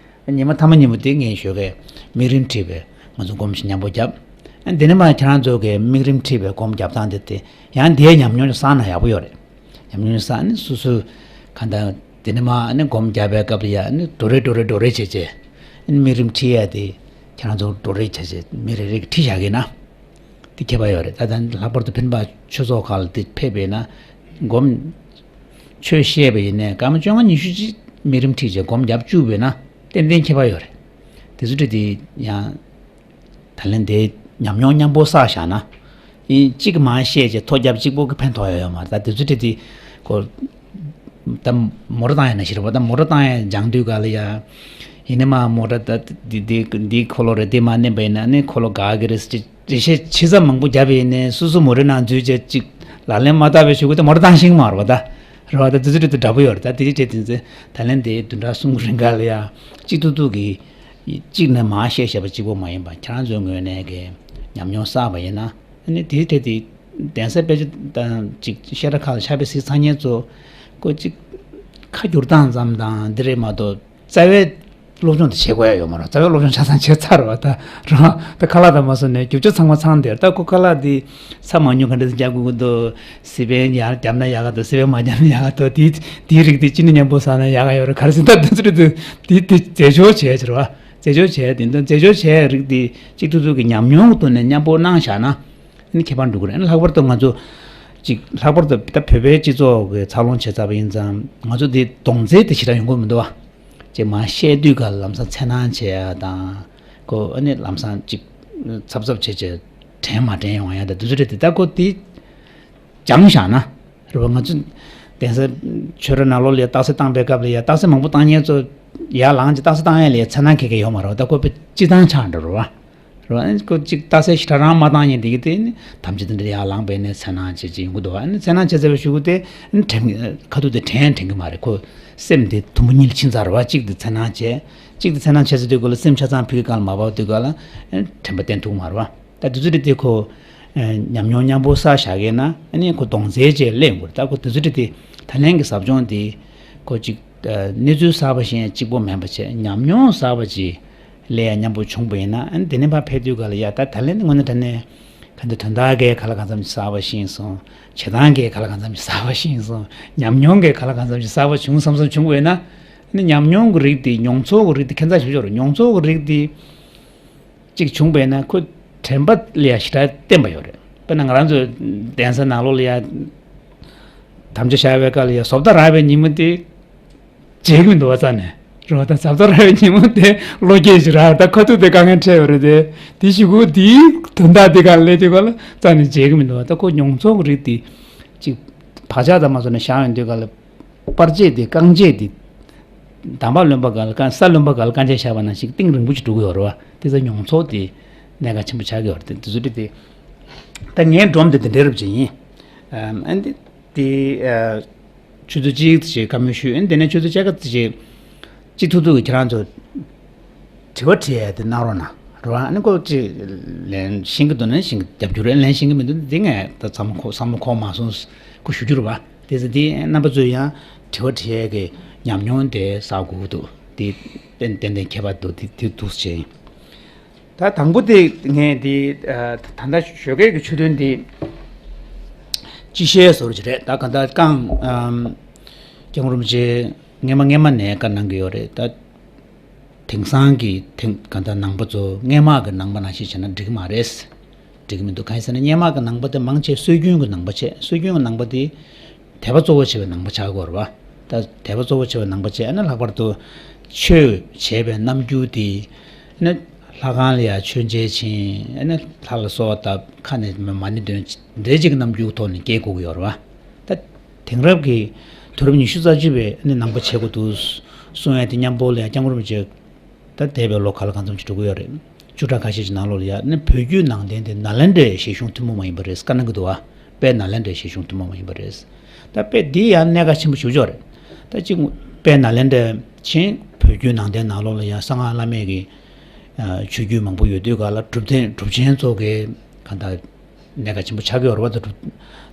ཉི་མ་མཐའ་མ་ཉིན་མོ་དེ་ངས་ཞོགས་ཀས་དམིགས་རིམ་ཁྲིད་པའི་ང་ཚོ་སྒོམ་ཞིག་མཉམ་པོ་བརྒྱབ། ཨ་དེ་ནས་མ་ཁྱེད་རང་ཚོ་གིས་དམིགས་རིམ་ཁྲིད་པའི་སྒོམ་བརྒྱབ་སྟངས་དེ་དེ་ཡང་དེའི་ཉམས་མྱོང་ཅིག་བསགས་ན་ཡག་པོ་ཡོད་རེད། ཉམས་མྱོང་བསགས་ནས་སོ་སོའི་གང་ལྟར་དེ་ནས་མ་ཨ་ནི་སྒོམ་རྒྱག་པའི་སྐབས་ལ་ཡ་ཨ་ནི་འགྲོ་རེ་འགྲོ་རེ་འགྲོ་རེ་བྱས་བྱས། དམིགས་རིམ་ཁྲིད་ཡ་དེ་ཁྱེད་རང་ཚོ་འགྲོ་རེས་བྱ་བྱེད་མི་རེ་རེ་གིས་ཁྲིད་བཞག་གི་ན། དེ་ཁྱད་པར་ཡོད་རེད། ད་ལྟ་ལྷག་པར་དུ་འཕན་པ་ཆོས་ཚོགས་ཁག་ལ་དེ་ཕེབས་པས་ན། སྒོམ། ཆོས་བཤད་པ་ཡིན་ནའི་སྐར་མ་བཅོ་ལྔ་ཉི་ཤུ་ཅིག་དམིགས་རིམ་ཁྲིད་བྱས་སྒོམ་རྒྱབ་བཅུག་པས་ན་ཏན་ཏན་ཁྱད་པར་ཡོད་རེད། དེ་ཚོ་ཁྲིད་དེ་ཡང་། ད་ལན་དེ་ཉམས་མྱོང་མཉམ་པོ་བསགས་བཞག་ན། ཡིན་གཅིག་མར་བཤད་བྱས་ཐོ་རྒྱབ་གཅིག་པོ་གི་ཕན་ཐོགས་ཡ་ཡོད་མ་རེད། ད་དེ་ཚོ་ཁྲིད་དེ་ཁོ། ད་མོ་ཊ་བཏང་ཡ་ན་ཞིག་རེད་པ། ད་མོ་ཊ་བཏང་ཡ་སྦྱང་དུས་ག་ལ་ཡ། ཡིན་ནའི་མ་མོ་ཊ་ད་འདི་འདི་འདི་འཁོར་ལོ་རེད། འདི་མ་མནན་པ་ཡིན་ན་ནི་འཁོར་ལོ་འགག་གི་རེད་ཟེར། འགྲེལ་བཤད་ཇི་ཙམ་མང་པོ་བརྒྱབ་པ་ཡིན་ནའི་སོ་སོ་མོ་ཊའི་ནང་འཛུལ་བྱས་གཅིག་ལག་ལེན་མ་བསྟར་བའི་གཞུག་གུ་དེ་མོ་ཊ་བཏང་ཤེས་ཀྱི་མ་རེད་པ། ད་རེད་པ། ད་དེ་ཚོ་ཁྲིད་དེ་འདྲ་པོ་ཡོད་རེད། ད་དེ་ཅི་བྱེད་དེ་ཚེ་ད་ལན་དེ་བདུན་ཕྲག་གསུམ་གྱི་རིང་ག་ལ་ཡ་གཅིག་ཐུག་ཐུག་གི་གཅིག་ནས་མར་བཤད་བཤད་པ་གཅིག་པོ་མ་ཡིན་པ། ཁྱེད་རང་ཚོའི་ངོས་ནས་གི་ཉམས་མྱོང་བསགས་པ་ཡིན་ན། ཨ་ནི་དེའི་གྲས་དེ་གདན་ས་དཔེ་ཆ་དང་ཅིག་བཤད་གྲྭ་ཁག་ལ་ཕྱག་དཔེ་གཟིགས་ཚར་མཁན་ཚོ་ཁོ་ཅིག་ཁ་བསྒྱུར་སྟངས་ཙམ་དང་འདི་རེད་མ་གཏོགས་རྩ་བའི་སློབ་སྦྱོང་དེ་བྱེད་དགོས་ཡ་ཡོད་མ་རེད། རྩ་བའི་སློབ་སྦྱོང་ཆ་ཚང་བྱས་ཚར་བ་ད་རང་ད་ཁ་ལག་དང་མ་སོང་ནས་རྒྱུ་ཆ་ཚང་མ་ཚང་དེར་ད་ཁོ་ཁ་ལག་དེ་ཚྭ་མང་ཉུང་ག་འདྲ་ཞིག་རྒྱག་དགོས་ཀྱི་འདུག་སི་པན་ཡར་བརྒྱབ་ན་ཡག་ག་འདུག་སི་པན་མ་བརྒྱབ་ན་ཡག་ག་འདུག་དེའི་དེའི་རིགས་དེ་ཅི་ནས་མཉམ་པོ་ཟ་ན་ཡག་ག་ཡོད་རེད། ག་རེ་ཟེར་ན་ད་དེ་ཚོ་རེད་འདུག་དེ་དེ་རྩད་འཇོག་བྱས་ཕྱིར་བ། རྩད་འཇོག་བྱས་དེ་འདྲ་རྩད་འཇོག་བྱས་རིགས་དེ་གཅིག་ཐུག་ཐུག་གི་ཉམས་མྱོང་གི་ཐོག་ནས་མཉམ་པོ་གནང་བཞག་ན། ཨ་ནི་ཁྱད་པར་འགྲོ་གི་རེད། ཨ་ནི་ལྷག་པར་དུ་ང་ཚོ་ཅིག་ལྷག་པར་དུ་ད་བོད་པའི་སྤྱི་ཚོགས་ཀྱི་འཚར་ལོངས་བྱས་ཚར་བ་ཡིན་ཙང་ང་ཚོ་འདི་གདོང་རྩེ་དེ་ཞེ་དྲག་ཡོང་གི་མི་འདུག་བ། ཅིག་མར་བཤད་དུས་ག་ལ་ལམ་སང་འཚེར་སྣང་བྱེད་ཡ་དང་། ཁོ་ཨ་ནི་ལམ་སང་ཅིག་འཚབ་འཚབ་བྱེད་བྱེད་དྲན་མ་དྲན་ཡོང་ཡ་ད་དེ་ཚོ་རེད་དེ། ད་ཁོ་དེ་སྦྱངས་བཞག་ན། རེད་བ། ང་ཚོ་གདན་ས་ཆོས་ར་ནང་ལོགས་ལ་ཡ་རྟགས་གསལ་བཏང་པའི་སྐབས་ལ་ཡ་རྟགས་གསལ་མང་པོ་བཏང་མཁན་ཚོ་ཡར་ལངས་ཀྱི་རྟགས་གསལ་བཏང་ཡ་ལ་ཡ་འཚེར་སྣང་ག་གེ་ཡོད་མ་རེད་བ། ད་ཁོ་དཔེ་སྤྱི་བཏང་ཆགས་འགྲོ་རེད་བ། རེད་བ། ཨ་ནི་ཁོ་གཅིག་རྟགས་གསལ་ཞེ་དྲག་རང་མ་བཏང་མཁན་དེ་གི་དེ་ནི་དམ་བཅའ་དེ་འདྲ་ཡར་ལངས་པས་ནས་འཚེར་སྣང་བྱེད་ཀྱི་ཡོང་གི་འདུག་བ། ཨ་ནི་འཚེར་སྣང་བྱེད་ཚར་བའི་གཞུག་གུ་དེ་ཨ་ནི་དྲན་ཁ་ཐུག་དེ་དྲན་དྲན་གི་མ་རེད། ཁོ་སེམས་དེ་དུམ་བུ་གཉིས་ལ་ཕྱིན་ཚར་བ། གཅིག་དེ་འཚེར་སྣང་བྱས། གཅིག་དེ་འཚེར་སྣང་བྱས་ཚར་དུས་ག་ལ་སེམས་ཆ་ཚང་ཕ་གི་སྒང་ལ་མ་བབས་དུས་ག་ལ་ཨ་ནི་དྲན་པ་བརྟན་ཐུབ་མ་རེད་བ། ད་དེ་ཚོ་རེད་དེ་ཁོ། ཨ། ཉམས་མྱོང་མཉམ་པོ་བསགས་བཞག་གི་ན་ཨ་ནི་ཁོ་གདོང་རྩེ་བཅས་སླེབས་ཡོང་གི་རེད། ད་ཁོ་དེ་ཚོ་རེད་དེ་ད་ལན་གྱི་ཟབ་སྦྱོང་དེ་ཁོ་ཅིག་ཨ། གནས་ཚུལ་གསར་པ་ཤེས་ཡ་གཅིག་པོ་མིན་པ་བྱས། ཉམས་མྱོང་གསར་པ་ཅིག་སླེབས་ཡ་མཉམ་པོ་བྱུང་པ་ཡིན་ན། ཨ་ནི་དེ་ནས་ཕར་ཕེབས་དུས་ག་ལ་ཡ་ད་ད་ལན་དངོས་གནས་དྲང་གནས་ག་འདི་དོན་དག་གི་ག་ལ་གང་འཚམ་ཞིག་གསར་པ་ཤེས་སོང་། བྱེད་སྟངས་ཀྱི་ག་ལ་གང་འཚམ་ཞིག་གསར་པ་ཤེས་སོང་། ཉམས་མྱོང་གི་ག་ལ་གང་འཚམ་ཞིག་གསར་པ་བྱུང་བསམ་བསམ་བྱུང་པ་ཡིན་ན། ཨ་ནི་ཉམས་མྱོང་གི་རིགས་དེ་མྱོང་ཚོར་གྱི་རིགས་དེ་ཁྱད་མཚར་ཞིག་ཡོད་རེད། མྱོང་ཚོར་གྱི་རིགས་དེ། གཅིག་བྱུང་བས་ན་ཁོ་དྲན་པ་ལ་ཡ་ཞེ་དྲག་བརྟེན་པ་ཡོད་རེད། དཔེར་ན་ང་རང་ཚོ་གདན་ས་ནང་ལོགས་ལ་ཡ་དམ་བཅའ་བཞག་པའི་སྐབས་ལ་ཡ་བཟོ་ལྟ་རག་པའི་ཉིན་མོ་དེ་བརྗེད་ཀྱི་མི་འདུག་བ། རྩ་ནས་རེད་བ། ད་བཟོ་ལྟ་རག་པའི་ཉིན་མོ་དེ་བློ་སྐྱེད་ཞིག་རག་ད་ཁ་ཐུག་དེ་དཀའ་ངལ་འཕྲད་ཡོད་རེད་དེ། དེ་གཞུག་གུ་དེའི་དོན་དག་དེ་ག་ལ་སླེབས་དུས་ག་ལ་རྩ་ནས་བརྗེད་ཀྱི་མི་འདུག་བ། ད་ཁོ་མྱོང་ཚོར་གྱི་རིགས་དེ་གཅིག་བག་ཆགས་དང་མ་སོང་ནས་བཞག་ཡོང་དུས་ག་ལ། པར་ཆས་དེ་རྐང་རྗེས་དེ། དམ་པ་རློན་པ་ག་ལ་རྐང་ས་རློན་པ་ག་ལ་རྐང་རྗེས་བཞག་པ་ནང་བཞིན་གཏིང་རིང་པོ་ཞིག་འགྲོ་གི་ཡོད་རེད་བ། དེ་ཚོ་མྱོང་ཚོར་དེ་གནད་འགག་ཆེན་པོ་ཆགས་ཀྱི་ཡོད་རེད། དེ་ཚོ་དེ་དེ། ད་ངའི་སྒྲོམ་དེ་དེ་འདྲའི་རབ་ཅིག་ཡིན། ཨ་འདི་དེ་ཆུ་ཚོད་གཅིག་ཙམ་ཞིག་བཀའ་མོལ་ཞུས། ཨ་ནི་དེ་ནས་ཆུ་ཚོད་ཕྱེད་ཀ་ཙམ་ཞིག་གཅིག་ཐུག་ཐུག་གི་ཁྱེད་རང་ཚོ་དྲི་བ་དྲི་ཡ་དེ་གནང་རོགས་གནང་། རེད་བ། ཨ་ནི་ཁོ་ཅིག་ལན་ཤེས་ཀྱི་འདུག་ན་ཤེས་ཀྱི་རྒྱབ་སྐྱོར་རེད། ལན་ཤེས་ཀྱི་མི་འདུག་དེ་ངས་ད་བསམ་བློ་འཁོར་བསམ་བློ་འཁོར་མ་སོང་། ཁོ་ཞུ་རྒྱུ་རེད་བ། དེ་ཚོ་དེ་རྣམ་པ་ཚོས་ཡང་དྲི་བ་དྲི་ཡས་ཀྱི་ཉམས་མྱོང་དེ་བསགས་དགོས་ཀྱི་འདུག་དེ་ཏན་ཏན་ཏན་ཁྱད་པར་འདུག་དེ་དེ་འདུག་ཟེར་བྱས་ཡིན། ད་དང་པོ་དེ་ངས་དེ་ཨ་ད་ལྟ་ཞོགས་ཀས་ཀྱི་ཆུ་ཐོན་དེ་སྤྱི་བཤད་བཟོ་འདྲ་ཅིག་རེད། ད་ག་ད་རྐང་ཨམ་སྐྱབས་མགོན་རིན་པོ་ཆེ་སྔས་མ་སྔས་མ་ནས་བཀའ་གནང་གི་ཡོད་རེད། ད་དེང་སང་གི་དེང་ག་ད་ནང་པ་ཚོ་སྔས་མ་གི་ནང་པ་ནང་བཞིན་བྱས་ན་འགྲིག་གི་མ་རེད། འགྲིག་གི་མི་འདུག་གང་ཡིན་ཟེར་ན་སྔས་མ་གི་ནང་པ་དེ་མང་ཆེ་སྲོལ་རྒྱུན་གྱི་ནང་པ་བྱས། སྲོལ་རྒྱུན་གྱི་ནང་པ་དེ་དད་པ་གཙོ་བོ་བྱས་པའི་ནང་པ་ཆགས་ཀྱི་ཡོད་རེད་བ། ད་དད་པ་གཙོ་བོ་བྱས་པའི་ནང་པ་བྱས། ཨ་ནི་ལྷག་པར་དུ་ཆོས་བྱས་པའི་རྣམ་འགྱུར་དེ། ཨ་ནི་ལྷ་ཁང་ལ་ཡང་མཆོད་མཇལ་ཕྱིན། ཨ་ནི་ལྷ་ལ་གསོལ་བ་བཏབ། ཁ་ནས་མ་ཎི་འདོན། འདྲ་ཅིག་གི་རྣམ་འགྱུར་ཐོག་ནས་སྐྱེལ་དགོས་ཀྱི་ཡོད་རེད་བ། ད་དེང་རབས་ཀྱི་དུས་རབས་ཉི་ཤུ་རྩ་གཅིག་པའི་ནི་ནང་པ་བྱེད་དགོས་འདུག་གསུང་ཡ་དེ་མཉམ་པོ་ལ་ཡང་སྐྱབས་མགོན་རིན་པོ་ཆེ་ད་འདས་པའི་ལོ་ག་ལ་གང་འཚམ་ཞིག་འགྲོ་གི་ཡོད་རེད། བཅུ་ཕྲག་ཁ་ཤས་ཀྱི་ནང་ལོགས་ལ་ཡང་ནི་བོད་བརྒྱུད་ནང་བསྟན་དེ་ནཱ་ལེནྡྲའི་བཞེད་གཞུང་ཐུན་མོང་མ་ཡིན་པ་རེད་བཀའ་གནང་གི་འདུག་བ། དཔལ་ནཱ་ལེནྡྲའི་བཞེད་གཞུང་ཐུན་མོང་མ་ཡིན་པ་རེད། ད་དཔེ་འདི་ཡང་གནད་འགག་ཆེན་པོ་ཞེ་པོ་ཅིག་རེད། ད་གཅིག་དཔལ་ནཱ་ལེནྡྲ་ཕྱིན་བོད་བརྒྱུད་ནང་བསྟན་ནང་ལོགས་ལ་ཡང་གསང་སྔགས་བླ་མེད་ཀྱི་ཨ་ཆོས་བརྒྱུད་མང་པོ་ཡོད་དུས་ག་ལ་གྲུབ་ཆེན་གྲུབ་ཆེན་ཚོ་གི་གང་ལྟར་གནད་འགག་ཆེན་པོ་ཆགས་ཀྱི་ཡོད་རེད་བ། ད་གྲུབ་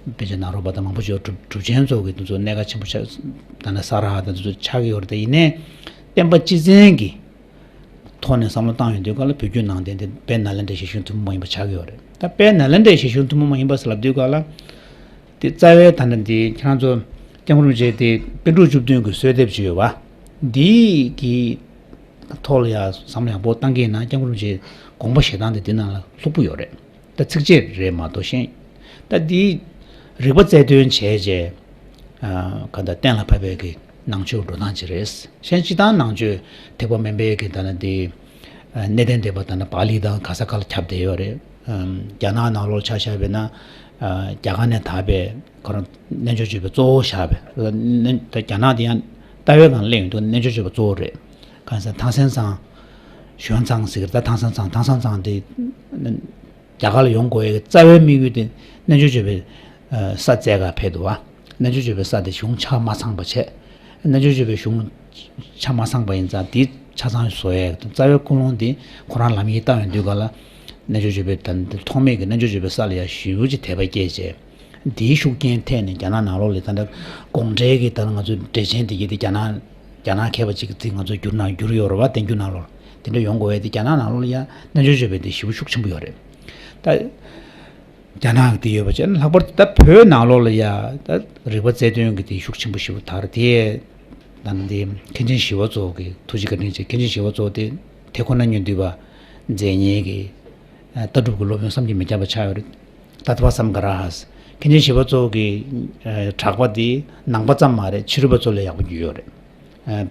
དཔེ་ཆ་ནང་རོགས་པ་དང་མང་པོ་ཞིག་གྲུབ་གྲུབ་ཆེན་ཚོ་གི་དེ་ཚོ་གནད་འགག་ཆེན་པོ་ཆགས། ད་ནི་ས་ར་དང་དེ་ཚོ་ཆགས་ཀྱི་ཡོད་རེད། དེ་ཡིན་ནའི་བསྟན་པ་སྤྱི་བཙན་གྱི་ཐོག་ནས་བསམ་བློ་བཏང་ཡོང་དུས་ག་ལ་བོད་བརྒྱུད་ནང་བསྟན་དེ་དཔལ་ནཱ་ལེནྡྲའི་བཞེད་གཞུང་ཐུན་མོང་མ་ཡིན་པ་ཆགས་ཀྱི་ཡོད་རེད། ད་དཔལ་ནཱ་ལེནྡྲའི་བཞེད་གཞུང་ཐུན་མོང་མ་ཡིན་པ་ཟེར་ལབ་དུས་ག་ལ། དེ་རྩ་བའི་ད་ནི་འདི་ཁྱེད་རང་ཚོ་སྐྱབས་མགོན་རིན་པོ་ཆེ་དེ་པཎ་གྲུབ་བཅུ་བདུན་གྱི་གསོལ་འདེབས་ཅིག་ཡོད་བ། འདི་གི་ ཐོག་ལ་ཡ་བསམ་བློ་ཡག་པོ་བཏང་གི་ཡིན་ན་སྐྱབས་མགོན་རིན་པོ་ཆེའི་དགོངས་པ་བཞེས་སྟངས་དེ་འདི་ནང་ལ་ལྷུག་པོ་ཡོད་རེད། ད་ཚིགས་བཅད་རེད་མ་གཏོགས་གཞན། ད་འདི་རིག་པ་རྩལ་འདོན་བྱས་རྗེས། གང་ལྟར་གཏན་ལ་ཕབ་པའི་གི་ནང་ཆོས་འགྲོ་སྟངས་ཅིག་རེད། གཞན་སྤྱིར་བཏང་ནང་ཆོས་ཐེག་པ་དམན་པའི་གི་ད་ན་འདི་གནས་བརྟན་སྡེ་པ་ད་ན་པཱ་ལི་དང་ག་ས་ག་ལ་ཁྱབ་བསྡད་ཡོད་རེད། རྒྱ་ནག་ནང་ལོགས་ཆ་བཞག་པས་ན་རྒྱ་གར་ནས་དར་བའི་ཁོ་རང་རྣལ་འབྱོར་སྤྱོད་པའི་གཙོ་བོ་བཞག་པས། ད་རྒྱ་ནག་དེ་ཡང་ལྟ་བའི་སྒང་གླེང་ཡོང་དུས་རྣལ་འབྱོར་སྤྱོད་པའི་གཙོ་བོ་རེད། གང་ཟེར་ཐང་སན་ཚང་། ཞོན་ཚང་ཟེར་གི་རེད། ད་ཐང་སན་ཚང་ཐང་སན་ཚང་དེ་རྒྱ་གར་ལ་ཡོང་དགོས་ཡའི་རྩ་བའི་དམིགས་ཡུལ་དེ་རྣལ་འབྱོར་སྤྱོད་པའི་ས་བཙལ་ག་ཕེབས་འདུག་བ། རྣལ་འབྱོར་སྤྱོད་པའི་ས་དེ་གཞུང་ཆ་མ་ཚང་པ་བྱས། རྣལ་འབྱོར་སྤྱོད་པའི་གཞུང་ཆ་མ་ཚང་པ་ཡིན་ཙང་དེ་ཆ་ཚང་བཟོ་ཡའི་རྩ་བའི་ཀུན་སློང་དེ་ཁོ་རང་ལམ་ཡིག་བཏང་ཡོང་དུས་ག་ལ་རྣལ་འབྱོར་སྤྱོད་པའི་ད་ཐོག་མེད་ཀྱི་རྣལ་འབྱོར་སྤྱོད་པའི་ས་ལ་ཡང་ཞེ་པོ་ཅིག་དད་པ་སྐྱེས་བྱས། དེའི་ཤུགས་རྐྱེན་ཐེབས་ནས་རྒྱ་ནག་ནང་ལོགས་ལ་ད་ལྟ་དགོངས་འགྲེལ་གྱི་ད་ང་ཚོའི་འགྲེལ་ཆེན་དེ་གྱད་དེ་རྒྱ་ནག་རྒྱ་ནག་མཁས་པ་ཅིག་གིས་ང་ཚོ་བསྒྱུར་ན་བསྒྱུར་ཡོད་རེད་བ། བསྟན་འགྱུར་ནང་ལོགས་དེ་འདྲ་ཡོང་དགོས་པས། དེ་རྒྱ་ནག་ནང་ལོགས་ལ་ཡང་རྣལ་འབྱོར་སྤྱོད་པའི་དེ་ཞེ་པོ་ཤུགས་ཆེན་པོ་ཡོད་རེད། ད་རྒྱ་ནག་གི་དེ་ཡོད་པ་བྱས་ན་ལྷག་པར་དུ་ད་བོད་ནང་ལོགས་ལ་ཡང་ད་རིག་པ་རྩལ་འདོན་གྱི་དེ་ཤུགས་ཆེན་པོ་ཞེ་པོ་དར། དེ་ད་ནི་དེ་མཁན་ཆེན་ཞི་བ་འཚོ་གི་ཐུགས་རྗེ་བཀའ་དྲིན་ཆེ། མཁན་ཆེན་ཞི་བ་འཚོ་དེ་དེ་ཁོ་ན་ཉིད་འདུས་པ་མཛད་མཁན་གྱི་ལྟ་གྲུབ་ཀྱི་སློབ་དཔོན་བསམ་གྱིས་མི་ཁྱབ་པ་ཆགས་ཡོད་རེད། ཏཱ་ཏཱ་བ་སམ་ག་ར་ཧ། མཁན་ཆེན་ཞི་བ་འཚོ་གི་གྲགས་པ་དེ་ནང་པ་ཙམ་མ་རེད། ཕྱི་རོལ་པ་ཚོ་ལ་ཡག་པོ་རྒྱུས་ཡོད་རེད།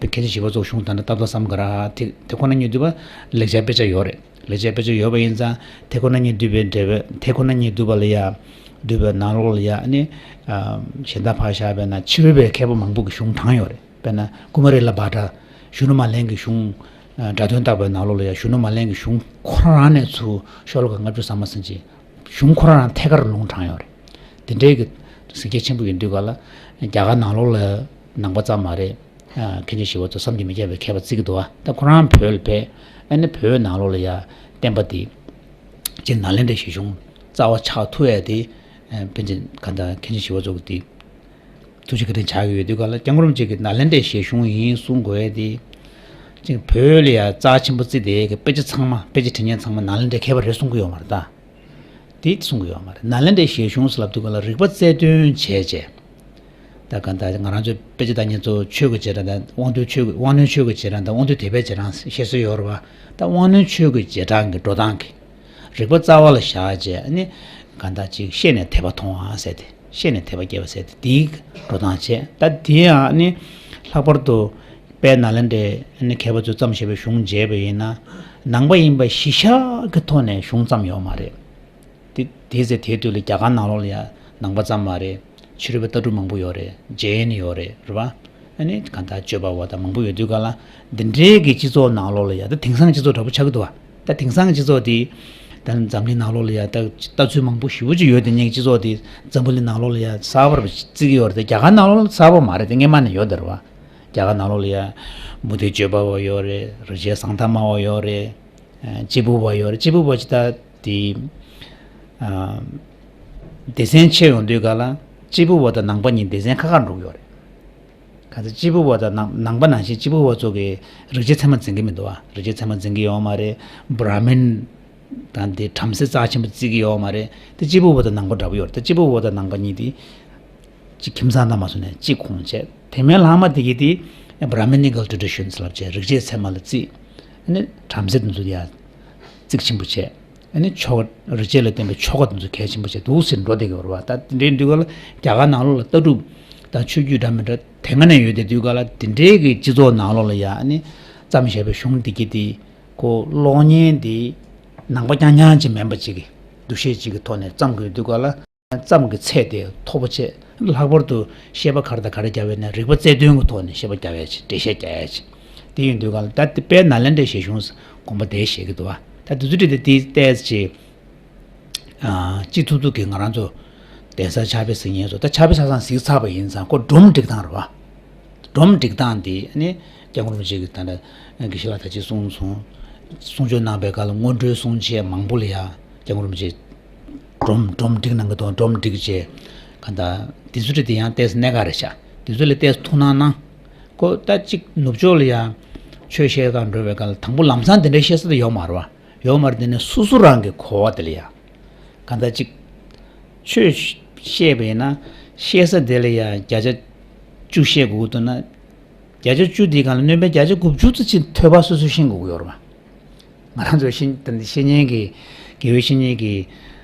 མཁན་ཆེན་ཞི་བ་འཚོ་གཞུང་ད་ནི་ཏཱ་ཏཱ་བ་སམ་ག་ར་ཧ་དེ་དེ་ཁོ་ན་ཉིད་འདུས་པ་ལེགས་སྦྱར་དཔེ་ཆ་ཡོད་རེད། ལེགས་སྦྱར་དཔེ་ཆ་ཡོད་པ་ཡིན་ཙང་དེ་ཁོ་ན་ཉིད་འདུས་པའི་འགྲེལ་པ་དེ་ཁོ་ན་ཉིད་འདུས་པ་ལ་ཡ་འདུས་པའི་ནང་ལོགས་ལ་ཡ་ནི་གཞན་དག་ཕར་བཞག་པས་ན་ཕྱི་རོལ་པའི་མཁས་པ་མང་པོ་གི་གཞུང་དྲངས་ཡོད་རེད། དཔེར་ན་ཀུ་མ་རི་ལ་བྷ་དྲ་གཞོན་ནུ་མ་ལེན་གྱི་གཞུང་། སྒྲ་དོན་བརྟག་པའི་ནང་ལོགས་ལ་ཡང་གཞོན་ནུ་མ་ལེན་གྱི་གཞུང་ཁོ་རང་ནས་ཚུར་ཤོ་ལོ་ཀ་ལྔ་བཅུ་ཟ་མ་ཟིན་ཅིག་གཞུང་ཁོ་རང་ཐད་ཀར་ལུང་དྲངས་ཡོད་རེད། དེ་འདྲའི་གི་གཟི་རྒྱ་ཆེན་པོ་ཡིན་དུས་ག་ལ་རྒྱ་གར་ནང་ལོགས་ལ་ནང་པ་ཙམ་མ་རེད། མཁན་ཆེན་ཞི་བ་འཚོ་བསམ་གྱིས་མི་ཁྱབ་པའི་མཁས་པ་བརྩི་གི་འདུག་བ། ད་ཁོ་རང་བོད་ལ་ཕེབས། ཨ་ནི་བོད་ནང་ལོགས་ལ་ཡང་བསྟན་པ་འདི་སྤྱིར་ནཱ་ལེནྡྲའི་བཞེད་གཞུང་རྩ་བ་ཆགས་ཐུབ་ཡ་དེ་ཕན་ཚུན་ག་ད་མཁན་ཆེན་ཞི་བ་འཚོ་གི་དེ། ཐུགས་རྗེ་བཀའ་དྲིན་ཆགས་ཀྱི་ཡོད་དུས་ག་ལ་སྐྱབས་མགོན་རིན་པོ་ཆེ་གིས་ནཱ་ལེནྡྲའི་བཞེད་གཞུང་ཡིན་གསུང་དགོས་ཡ་དེ། ཅིག་བོད་ལ་ཡ་རྩ་ཆེན་པོ་བརྩི་དེ་གི་དཔེ་ཆ་ཚང་མ་དཔེ་ཆ་འབྲི་མཁན་ཚང་མ་ནཱ་ལེནྡྲའི་མཁས་པ་རེད་གསུང་གི་ཡོད་མ་རེད་ད། དེ་གསུང་གི་ཡོད་མ་རེད། ནཱ་ལེནྡྲའི་བཞེད་གཞུང་ཟེར་ལབ་དུས་ག་ལ་རིག་པ་རྩལ་འདོན་བྱས་བྱས། ད་ག་ད་ང་རང་ཚོའི་དཔེ་ཆ་ལྟ་མཁན་ཚོ་ཆོས་ཀྱི་རྗེས་འབྲང་དང་དབང་རྟུལ་ཆོས་ཀྱི་དབང་རྣོན་ཆོས་ཀྱི་རྗེས་འབྲང་དང་དབང་རྟུལ་དད་པའི་རྗེས་འབྲང་བཤད་སྲོལ་ཡོད་རེད་བ། ད་དབང་རྣོན་ཆོས་ཀྱི་རྗེས་འབྲང་གི་འགྲོ་སྟངས་ཀྱི་རིག་པ་རྩ་བ་ལ་བཞག་བྱས་ནི་གང་ལྟར་ཅིག་ཤེས་ནས་དད་པ་མཐོང་བ་ཟེར་ཏེ། ཤེས་ནས་དད་པ་སྐྱེ་བ་ཟེར་ཏེ་དེའི་འགྲོ་སྟངས་བྱས། ད་དེ་ཡང་ནི་ལྷག་པར་དུ་དཔལ་ནཱ་ལེནྡྲའི་ནི་མཁས་པ་ཚོས་བརྩམས་བཞག་པའི་གཞུང་མཇལ་བ་ཡིན་ན་ནང་པ་ཡིན་པ་གཞི་བཞག་གི་ཐོག་ནས་གཞུང་བརྩམས་ཡོད་མ་རེད། དེ་དེ་ཟེར་དེའི་དུས་ལ་རྒྱ་གར་ནང་ལོགས་ལ་ཡང་ནང་པ་ཙམ་མ་རེད། ཕྱི་རོལ་པའི་ལྟ་གྲུབ་མང་པོ་ཡོད་རེད། ཇེན་ཡོད་རེད། རེད་བ། ཨ་ནི་གང་ལྟར་སྤྱོད་པ་བ་དང་མང་པོ་ཡོད་དུས་ག་ལ་འདི་འདྲའི་གི་སྤྱི་ཚོགས་ནང་ལོགས་ལ་ཡ་ད་དེང་སང་སྤྱི་ཚོགས་འདྲ་པོ་ཆགས་ཀྱི་འདུག་བ། ད་དེང་སང་སྤྱི་ཚོགས་དེ་ད་འཛམ་གླིང་ནང་ལོགས་ལ་ཡ་ད་ལྟ་ཚུལ་མང་པོ་ཞེ་པོ་ཅིག་ཡོད་དེ་ཉིད་ཀྱི་སྤྱི་ཚོགས་དེ་འཛམ་བུ་གླིང་ནང་ལོགས་ལ་ཡ་གསར་པར་བརྩི་གི་ཡོད་རེད། ད་རྒྱ་གར་ནང་ལོགས་ལ་གསར་པ་མ་རེད་དེ་སྔས་མ་ནས་ཡོད་དེ་རེད་བ། རྒྱ་གར་ནང་ལོགས་ལ་ཡ་མུ་སྟེགས་སྤྱོད་པ་བ་ཡོད་རེད། རི་བྱེད་བཟང་ཐ་མ་བ་ཡོད་རེད། ཨ་སྐྱེས་བུ་བ་ཡོད་རེད། སྐྱེས་བུ་བ་ཅི་ད་དེ་ཨ་སྡེ་ཚན་ཕྱེ་ཡོང་དུས་ག་ལ་སྐྱེས་བུ་བ་དང་ནང་པ་གཉིས་སྡེ་ཚན་ཁ་ཁར་འགྲོ་གི་ཡོད་རེད། ག་ཚོད་སྐྱེས་བུ་བ་དང་ནང་ནང་པ་ནང་བཞིན་སྐྱེས་བུ་བ་ཚོ་གི་རིག་བྱེད་ཚད་མ་འཛིན་གི་མི་འདུག་བ། རིག་བྱེད་ཚད་མ་འཛིན་གི་ཡོད་མ་རེད། བྷ་ར་མིན་དང་དེ་བྲམ་ཟེ་རྩ་ཆེན་པོ་བརྩི་གི་ཡོད་མ་རེད། དེ་སྐྱེས་བུ་བ་དང་ནང་པ་འདྲ་པོ་ཡོད་རེད། ད་སྐྱེས་བུ་བ་དང་ནང་པ་གཉིས་དེ་གཅིག་ཁྱིམ་ཚང་དང་མ་སོང་ནས་གཅིག་ཁོངས་བྱས། དེ་མིན་ལྷག་མ་དེ་གི་དེ་བྷ་ར་མི་ནི་ཀལ་ཊི་རེ་ཌི་ཤན་ལབ་བྱས་རིག་བྱེད་ཚད་མ་ལ་བརྩི། ཨ་ནི་བྲམ་ཟེ་དེ་ཚོ་ཡ་གཙིགས་ཆེན་པོ་བྱས། ཨ་ནི་ཆོ་ག་རིག་བྱེད་ལ་བརྟེན་པའི་ཆོ་ག་དེ་ཚོ་གལ་ཆེན་པོ་བྱས་འདུག་ཟེར་འགྲོ་བསྡད་ཀྱི་ཡོད་རེད་བ། ད་དེ་འདྲའི་དུས་ག་ལ་རྒྱ་གར་ནང་ལོགས་ལ་ལྟ་གྲུབ་དང་ཆོས་བརྒྱུད་འདྲ་མི་འདྲ་དེ་སྔ་ནས་ཡོད་དེ་དུས་ག་ལ་དེ་འདྲའི་གི་སྤྱི་ཚོགས་ནང་ལོགས་ལ་ཡ་ཨ་ནི་བརྩམས་བཞག་པའི་གཞུང་འདི་གི་དེ་ཁོ་ཀློག་མཁན་དེ་ནང་པ་རྐྱང་རྐྱང་ཅིག་མིན་པ་ཅིག་གི་འདུ་ཤེས་ཅིག་གི་ཐོག་ནས་བརྩམས་དགོས་དུས་ག་ལ། བརྩམས་ཀྱི་ཚད་དེ་མཐོ་པོ་བྱས། ལྷག་པར་དུ་བཤད་པ་ག་རེ་དང་ག་རེ་རྒྱབ་པ་ཡིན་ན་རིག་པ་རྩལ་འདོན་གྱི་ཐོག་ནས་བཤད་པ་རྒྱབ་ཡ་ཅིག་འགྲེལ་བཤད་རྒྱག་ཡ་ཅིག་དེ་ཡིན་དུས་ག་ལ་ད་དེ་དཔལ་ནཱ་ལེནྡྲའི་བཞེད་གཞུང་དགོངས་པ་དེ་བཞེས་ཀྱི་འདུག་བ། ད་དེ་ཚོ་དེ་དེ་ཏོག་ཙམ་ཅིག་ཨ་སྤྱི་ཐུབ་ཐུབ་ཀྱི་ང་རང་ཚོ་གདན་ས་ཕྱག་དཔེ་གཟིགས་མཁན་ཚོ་ད་ཕྱག་དཔེ་ཆ་ཚང་གཟིགས་ཚར་བ་ཡིན་ཙང་ཁོ་སྒྲོམ་སྒྲིག་སྟངས་རེད་བ། སྒྲོམ་སྒྲིག་སྟངས་དེ་ནི་སྐྱབས་མགོན་རིན་པོ་ཆེ་གིས་ད་ལྟ་དགེ་བཤེས་ལགས་ད་ཅི་གསུངས་སོང་། གསུང་ཆོས་གནང་བའི་སྐབས་ལ་སྔོན་འགྲོའི་གསུང་ཆོས་མང་པོ་ལ་ཡང་སྐྱབས་མགོན་རིན་པོ་ཆེ་སྒྲོམ་སྒྲོམ་སྒྲིག་གནང་གི་འདུག་སྒྲོམ་སྒྲིག་བྱས། གང་ལྟར་དེ་ཚོ་དེ་ཡང་ཏོག་ཙམ་གནད་འགག་རེད་ཤག་དེ་ཚོ་ལ་ཏོག་ཙམ་ཐུགས་སྣང་གནང་། ཁོ་ད་གཅིག་ནུབ་ཕྱོགས་ལ་ཡང་ཆོས་བཤད་གར་འགྲོ་བའི་སྐབས་ལ་དང་པོ་ལམ་སང་དེ་འདྲའི་བཤད་ས་དེ་ཡོད་མ་རེད་བ། ཡོད་མ་རེད། དེ་ནས་སོ་སོ་རང་གི་གོ་བ་དེ་ལ་ཡ། གང་ལྟར་ཅིག་ཆོས་བཤད་པ་ཡིན་ན་བཤད་ས་དེ་ལ་ཡ་བརྒྱ་ཆ་བཅུ་བཤད་དགོས་ཀྱི་འདུག་ན། བརྒྱ་ཆ་བཅུ་དེའི་སྒང་ལ་སྣོན་པ་བརྒྱ་ཆ་དགུ་བཅུ་ཙམ་ཅིག་ཐོས་པ་སོ་སོས་ཤེས་དགོས་ཀྱི་ཡོད་རེད་བ། ང་རང་ཚོ་ཤེས་ད་འདི་བཤེས་གཉེན་གྱི་དགེ་བའི་བཤེས་གཉེན་གྱི་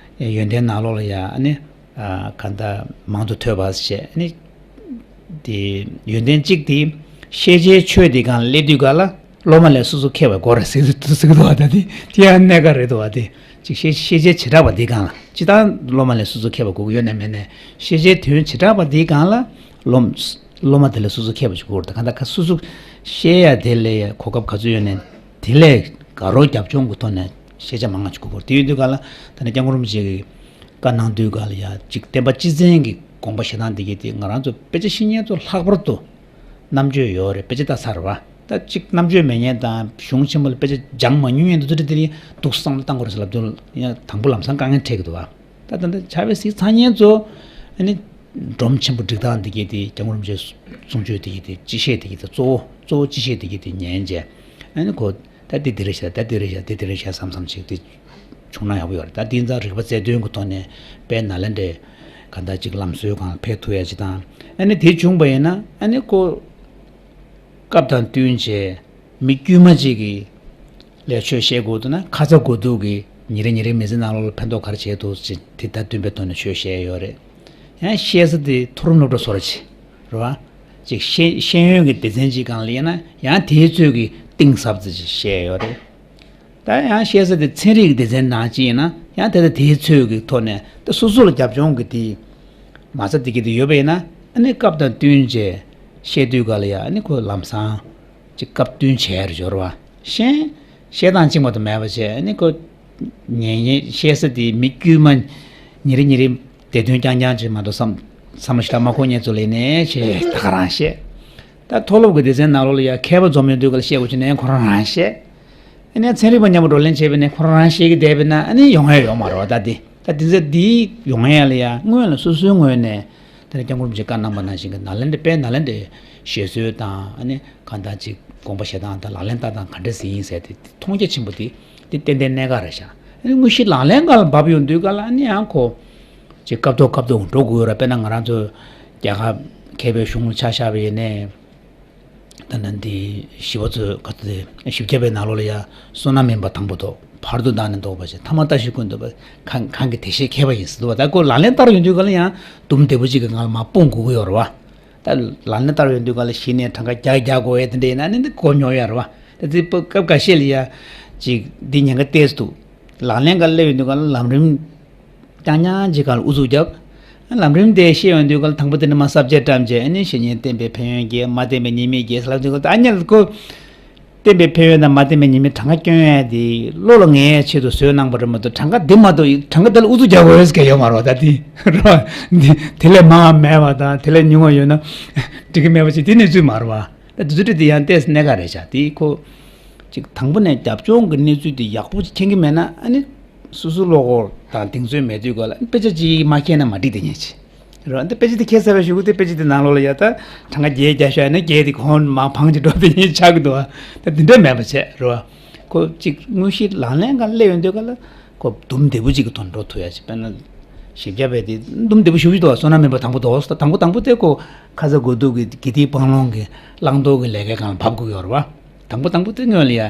ཡོན་ཏན་ནང་ལོགས་ལ་ཡ་ཨ་ནི་ཨ་གང་ལྟར་མང་དུ་ཐོས་པ་ཞེས་ཨ་ནི་དེ་ཡོན་ཏན་གཅིག་དེ་ཤེས་བྱའི་ཆོས་དེ་སྒང་ལ་སླེབས་དུས་ག་ལ་སློབ་མ་ལས་སོ་སོ་མཁས་པའི་སྒོ་རེད་ཟེར་ཟེར་གི་འདུག་བ། ད་དེ་དེ་ཡང་གནད་འགག་རེད་འདུག་བ། དེ་ཅིག་ཤེས་ཤེས་བྱའི་བྱེ་བྲག་པ་དེ་སྒང་ལ་སྤྱིར་བཏང་སློབ་མ་ལས་སོ་སོ་མཁས་པའི་སྒོ་ཡོད་ནས་མེད་ནས་ཤེས་བྱའི་དོན་བྱེ་བྲག་པ་དེ་སྒང་ལ་སློབ་སློབ་མ་དེ་ལས་སོ་སོ་མཁས་པ་ཞིག་དགོས་རེད། ད་གང་ལྟར་སོ་སོ་ཤེས་ཡ་དེ་ལས་གོ་སྐབས་ག་ཚོད་ཡོད་ནས་དེ་ལས་དགའ་རོགས་རྒྱབ་ལྗོངས་ཀྱི་ཐོག་ནས་ཤེས་བྱ་མང་ང་ཅིག་དགོས་ཀྱི་རེད། དེ་ཡོད་དུས་ག་ལ་ད་ནི་སྐྱབས་མགོན་རིན་པོ་ཆེ་གིས་བཀའ་གནང་དུས་ག་ལ་ཡ་ཅིག་བསྟན་པ་སྤྱི་བཙན་གྱི་དགོངས་པ་བཞེས་སྟངས་འདི་གས་དེ་ང་རང་ཚོ་དཔེ་ཆ་ཤེས་མཁན་ཚོ་ལྷག་པར་དུ་རྣམ་དཔྱོད་ཡོད་རེད། དཔེ་ཆ་ལྟ་ཚར་བ་ད་ཅིག་རྣམ་དཔྱོད་མེད་མཁན་དང་གཞུང་ཆེན་པོ་ལ་དཔེ་ཆ་སྦྱང་མ་མྱོང་མཁན་དེ་ཚོ་དེ་ཡིན་འདུག་བསམ་བློ་བཏང་དགོས་རེད་ཟེར་ལབ་དུས་ཡང་དང་པོ་ལམ་སང་དཀའ་ངལ་འཕྲད་ཀྱི་འདུག་བ། ད་ད་ལྟ་ཕྱག་དཔེ་གཟིགས་ཚར་མཁན་ཚོ་ཨ་ནི་སྒྲོམ་ཆེན་པོ་སྒྲིག་སྟངས་འདི་གས་དེ་སྐྱབས་མགོན་རིན་པོ་ཆེའི་གསུང་ཆོས་འདི་གས་དེ་སྤྱི་བཤད་འདི་གས་དེ་གཙོ་བོ་གཙོ་བོ་སྤྱི་བཤད་འདི་གས་དེ་ཉན་བྱས་ཨ་ནི་གོ་ད་འདི་འདི་རེད་ཤག་ད་འདི་རེད་ཤག་འདི་འདི་རེད་ཤག་བསམ་བསམ་ཞིག་དེ་བྱུང་ན་ཡག་པོ་ཡོད་རེད། ད་འདི་ཚང་རིག་པ་རྩལ་འདོན་གྱི་ཐོག་ནས་དཔེ་ནཱ་ལེནྡྲའི་གང་ལྟར་ཅིག་ལམ་སྲོལ་སྒང་ལ་ཕེབས་ཐུབ་ཡ་ཅིག་དང་ཨ་ནི་དེ་བྱུང་པ་ཡིན་ན་ཨ་ནི་ཁོ་སྐབས་དང་བསྟུན་བྱས་མི་དཀྱུས་མ་ཅིག་གིས་ལས་ཆོས་བཤད་དགོས་འདུག་ན་ཁ་ཚ་དགོས་གཏུགས་ཀྱིས་ཉིན་རེ་ཉིན་རེའི་མི་ཚེ་ནང་ལོགས་ལ་ཕན་ཐོགས་ག་རེ་བྱས་འདུག་ཅེས་དེ་ལྟར་བསྟུན་པའི་ཐོག་ནས་ཆོས་བཤད་ཡོད་རེད། ཡང་བཤད་ས་དེ་མཐོ་རིམ་སློབ་གྲྭ་བཟོ་འདྲ་ཅིག་རེད་བ། ཅིག་ཤེས་ཤེས་ཡོན་གྱི་སྡེ་ཚན་ཅིག་སྒང་ལ་སླེབས་ན་ཡང་དེའི་ཚོད་ཀྱིས་གཏིང་ཟབ་ཙམ་ཅིག་བཤད་ཡོད་རེད། ད་ཡང་བཤད་ས་དེ་ཚན་རིག་སྡེ་ཚན་ནང་ཅིག་ཡིན་ན་ཡང་དེ་ལྟར་དེའི་ཚོད་ཀྱི་ཐོག་ནས་ད་སོ་སོ་ལ་རྒྱབ་ལྗོངས་ཀྱི་དེ་མ་རྩ་དེ་གི་དེ་ཡོད་པ་ཡིན་ན་ཨ་ནི་སྐབས་དང་བསྟུན་བྱས་བཤད་དུས་ག་ལ་ཡ་ཨ་ནི་ཁོ་ལམ་སང་ཅིག་སྐབས་བསྟུན་བྱས་རེད་འབྱོར་བ་ཤེས་བཤད་སྟངས་གཅིག་མ་གཏོགས་མེད་པ་བྱས་ཨ་ནི་ཁོ་ཉན་ཉན་བཤད་ས་དེ་མི་དཀྱུས་མ་ཉིན་རེ་ཉིན་རེ་བདེ་དོན་རྐྱང་རྐྱང་ཅིག་མ་གཏོགས་བསམ་བསམ་བློ་ཞེ་དྲག་མ་འཁོར་མཁན་ཚོ་ལ་ནས་བྱས་ད་ག་རང་བཤད། ད་མཐོ་སློབ་ཀྱི་སྡེ་ཚན་ནང་ལོགས་ལ་ཡ་མཁས་པ་འཛོམས་ཡོང་དུས་ག་ལ་བཤད་དགོས་ཀྱི་ནས་ཁོ་རང་རང་བཤད། ཨ་ནི་ཚན་རིག་པ་མཉམ་པོ་བགྲོ་གླེང་བྱས་པ་ནས་ཁོ་རང་རང་བཤད་ཀྱི་བསྡད་པ་ན་ཨ་ནི་ཡོང་ཡ་ཡོད་མ་རེད་བ། ད་འདི་ད་འདི་ཚོ་འདི་ཡོང་ཡ་ལ་ཡ་སྔོན་ལ་སོ་སོའི་ངོས་ནས་ད་ནི་སྐྱབས་མགོན་རིན་པོ་ཆེས་བཀའ་གནང་པ་ནང་བཞིན་གྱི་ནཱ་ལེནྡྲ་དཔེ་ནཱ་ལེནྡྲའི་བཤད་སྲོལ་དང་ཨ་ནི་གང་ལྟར་ཅིག་དགོངས་པ་བཞེས་སྟངས་དང་ལག་ལེན་བསྟར་སྟངས་ག་འདྲ་ཟིག་ཡིན་ཟེར་དེ་མཐོང་རྒྱ་ཆེན་པོ་དེ་དེ་ཏན་ཏན་གནད་འགག་རེད་ཤག་ཨ་ནི་དངོས་གཞི་ལག་ལེན་སྒང་ལ་བབས་ཡོང་དུས་ག་ལ་ཨ་ནི་ཡང་ཁོ་ཅིག་སྐབས་ཐོག་སྐབས་ཐོག་འགྲོ་དགོས་ཡོད་ར། དཔེར་ན་ང་རང་ཚོ་རྒྱལ་ཁབ་མཁས་པའི་གཞུང་ལ་ཆ་བཞག་པ་ཡིན་ནའི། ད་ནི་འདི་ཞི་བ་ཚོས་ག་ཚོད་དེ་བཞི་བརྒྱ་པའི་ནང་ལོགས་ལ་ཡང་བསོད་ནམས་སྨིན་པ་དང་པོ་ཐོབ། བར་དུ་བདག་ནི་བཟློག་པ་ཞེས། ཐ་མ་ལྟ་ཞིག་ཀུན་འདུས་པ། གང་གང་གི་བདེ་གཤེགས་མཁས་པ་ཡིན་ཟེར་འདུག་བ། ད་ཁོ་ལག་ལེན་བསྟར་ཡོང་དུས་ག་ལ་ཡང་དུམ་བདེ་པོ་ཅིག་གི་ངང་ལ་མར་སྤུངས་དགོས་ཀྱི་ཡོད་རེད་བ། ད་ལག་ལེན་བསྟར་ཡོང་དུས་ག་ལ་གཞི་ནས་གྲངས་ཀ་བརྒྱ་བརྒྱ་དགོས་ཡས་དེ་འདྲ་ཡིན་ན་ནི་འདི་གོ་མྱོང་ཡོད་རེད་བ། ད་འདི་སྐབས་འགའ་ཤས་ལ་ཡ་ཅིག་འདི་ཉེན་ཁ་ཏོག་ཙམ་འདུག་ལག་ལེན་སྒང་སླེབས་ཡོང་དུས་ག་ལ་ལམ་རིམ། རྐྱང་རྐྱང་གཅིག་སྒང་ལ་ཨུ་ཚུགས་རྒྱབ། ལམ་རིམ་དེ་ཤེས་ཡོང་དུས་ག་ལ་དང་པོ་དེ་ནི་མ་ས་བཅད་བཀྲམ་བྱས་ཨ་ནི་བཤེས་གཉེན་བསྟེན་པའི་ཕན་ཡོན་བརྒྱད། མ་བསྟེན་པའི་ཉེས་དམིགས་བརྒྱད་ཟེར་ལབ་དུས་ག་ལ་ད་ཨ་ནི་ལ་ཁོ། བསྟེན་པའི་ཕན་ཡོན་དང་མ་བསྟེན་པའི་ཉེས་དམིགས་གྲངས་ཀ་སྐྱོན་ཡ་དེ་བློ་ལ་ངེས་ཡ་ཆེད་དུ་བཟོས་གནང་པ་རེད་མ་གཏོགས་གྲངས་ཀ་འདི་མ་གཏོགས་གྲངས་ཀ་འདི་ལ་ཨུ་ཚུགས་རྒྱག་དགོས་ཡོད་ཟེར་མཁན་ཡོད་མ་རེད་བ། ད་དེ་རེད་བ། འདི་དེ་ལས་མང་བ་མེད་པ་དང་དེ་ལས་ཉུང་བ་ཡོད་ན་འགྲིག་གི་མེད་པ་ཞིག་དེ་གནས་ཚུལ་མ་རེད་བ། ད་དེ་ཚོ་དེ་ཡང་ཏོག་ཙམ་གནད་འགག་རེད་ཤག་དེ་ཁོ་ཅིག་དང་པོ་ནས་རྒྱབ་ལྗོངས་ཀྱི་གནས་ཚུལ་དེ་ཡག་པོ་ཅིག་མཁྱེན་གྱི་མེད་ན་ཨ་ནི། སོ་སོ་བློ་ཁོག་དང་གདེང་ཚོད་མེད་དུས་ག་ལ་དཔེ་ཆ་གཅིག་མ་མཁྱེན་ན་མ་འགྲིག་དེ་ཉན་ཆེ། རེད་བ། འདི་དཔེ་ཆ་དེ་མཁྱེན་ཚར་བའི་གཞུག་གུ་དེ་དཔེ་ཆ་དེ་ནང་ལོགས་ལ་ཡ་ད་གྲངས་ཀ་བརྒྱད་བརྒྱ་བཞག་ན་བརྒྱད་དེ་གོང་མར་བང་ཅིག་འགྲོ་དེ་ཉན་ཆགས་ཀྱི་འདུག་བ། ད་དེ་འདྲ་མེད་པ་བྱས་རེད་བ། ཁོ་གཅིག་དངོས་གཞི་ལག་ལེན་སྒང་སླེབས་ཡོང་དུས་ག་ལ་ཁོ་དུམ་བདེ་པོ་གཅིག་གི་ཐོག་འགྲོ་ཐུབ་ཡ་ཅིག་དཔེར་ན་བཞི་བརྒྱ་པའི་དེ་དུམ་བདེ་པོ་ཞེ་པོ་ཅིག་འདུག་བ། བསོད་ནམས་སྨིན་པ་དང་པོ་འདུག་དང་པོ་དང་པོ་དེ་ཁོ་ཁ་ཚ་དགོས་གཏུགས་ཀྱི་དགེ་སྡིག་སྤང་བླང་གི་བླང་དོར་གྱི་ལས་ཀའི་སྒང་ལ་བབས་དགོས་ཀྱི་ཡོད་རེད་བ། དང་པོ་དང་པོ་དེ་སྔོན་ལ་ཡ་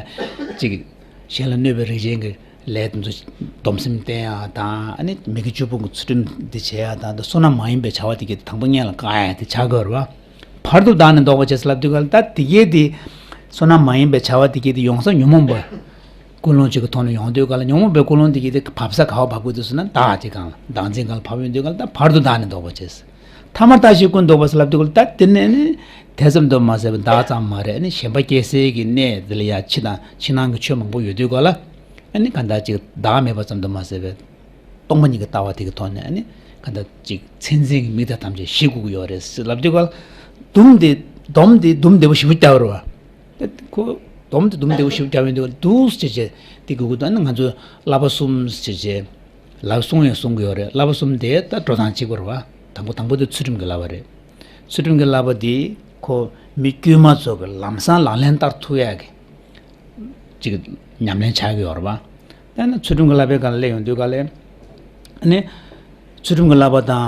གཅིག་གཞན་ལ་གནོད་པའི་རིགས་ཅན་གྱི་ལས་དེ་ཚོ་སྡོམ་སེམས་བསྟེན་ཡག་དང་ཨ་ནི་མི་དགེ་བཅུ་སྤོང་གི་ཚུལ་ཁྲིམས་འདི་བྱེད་ཡག་དང་། ད་བསོད་ནམས་མ་ཡིན་པའི་བྱ་བ་དེ་གས་དང་པོ་སྔོན་ལ་བཀག་ཡག་དེ་བྱ་དགོས་རེད་བ། བར་དུ་བདག་ནི་བཟློག་པ་བྱེད་ཟེར་ལབ་དུས་ག་ལ་ད་དེ་གས་དེ་བསོད་ནམས་མ་ཡིན་པའི་བྱ་བ་དེ་གས་དེ་ཡོང་ས་ཉོན་མོངས་པ་ཀུན་སློང་གཅིག་གི་ཐོག་ནས་ཡོང་དུས་ག་ལ་ཉོན་མོངས་པའི་ཀུན་སློང་དེ་གས་དེ་བབས་ས་ག་བ་བབས་དགོས་འདུག་ཟེར་ན་བདག་ཅེས་སྒང་ལ་བདག་འཛིན་སྒང་ལ་བབས་ཡོང་དུས་ག་ལ་ད་བར་དུ་བདག་ནི་བཟློག་པ་བྱེད་ཟེར། ཐ་མ་ལྟ་ཞིག་ཀུན་བཟློག་པ་ཟེར་ལབ་དུས་ག་ལ་ད་དེ་ནས་ནི་དེ་ཙམ་དུ་མ་ཟད་པའི་བདག་ཙམ་མ་རེད། ཨ་ནི་ཞེན་པ་སྐྱེ་སའི་གི་གནས་དེ་ལ་ཡ་ཕྱི་དང་ཕྱི་ནང་གི་ཆོས་མང་པོ་ཡོད་དུས་ག་ལ། ཨ་ནི་གང་ལྟར་ཅིག་བདག་མེད་པ་ཙམ་དུ་མ་ཟད་པའི་སྟོང་པ་ཉིད་ཀྱི་ལྟ་བ་དེ་གི་ཐོག་ནས་ཨ་ནི་གང་ལྟར་ཅིག་མཚན་འཛིན་གྱི་མིག་དང་ཐམས་ཅད་ཞི་དགོས་ཀྱི་ཡོད་རེད་ཟེར་ལབ་དུས་ག་ལ། དུམ་དེ་སྡོམ་དེ་དུམ་བདེ་པོ་ཞེ་པོ་རྒྱག་རེད་བ། ཁོ་སྡོམ་དེ་དུམ་བདེ་པོ་ཞེ་པོ་རྒྱག་ཡོང་དུས་ག་ལ་འདུག་ཟེར་བྱས་དེ་དགོས་ཀྱི་འདུག་ཨ་ནི་ང་ཚོས་བསླབ་པ་གསུམ་ཟེར་བྱས། ལབ་གསུང་ཡང་གསུང་གི་ཡོད་རེད། བསླབ་པ་གསུམ་དེ་ད་འགྲོ་སྟངས་གཅིག་པ་རེད་བ། དང་པོ་དང་པོ་དེ་ཚུལ་ཁྲིམས་ཀྱི་བསླབ་པ་རེད། ཚུལ་ཁྲིམས་ཀྱི་བསླབ་པ་དེ་ཁོ་མི་དཀྱུས་མ་ཚོ་གི་ལམ་སང་ལག་ལེན་བསྟར་ཐུབ་ཡག་གི་ཅིག་ཉམས་ལེན་བྱ་གི་ཡོད་རེད་བ། ད་ནི་ཚུལ་ཁྲིམས་ཀྱི་བསླབ་པའི་སྒང་ལ་སླེབས་ཡོང་དུས་ག་ལ་ནི་ཚུལ་ཁྲིམས་ཀྱི་བསླབ་པ་དང་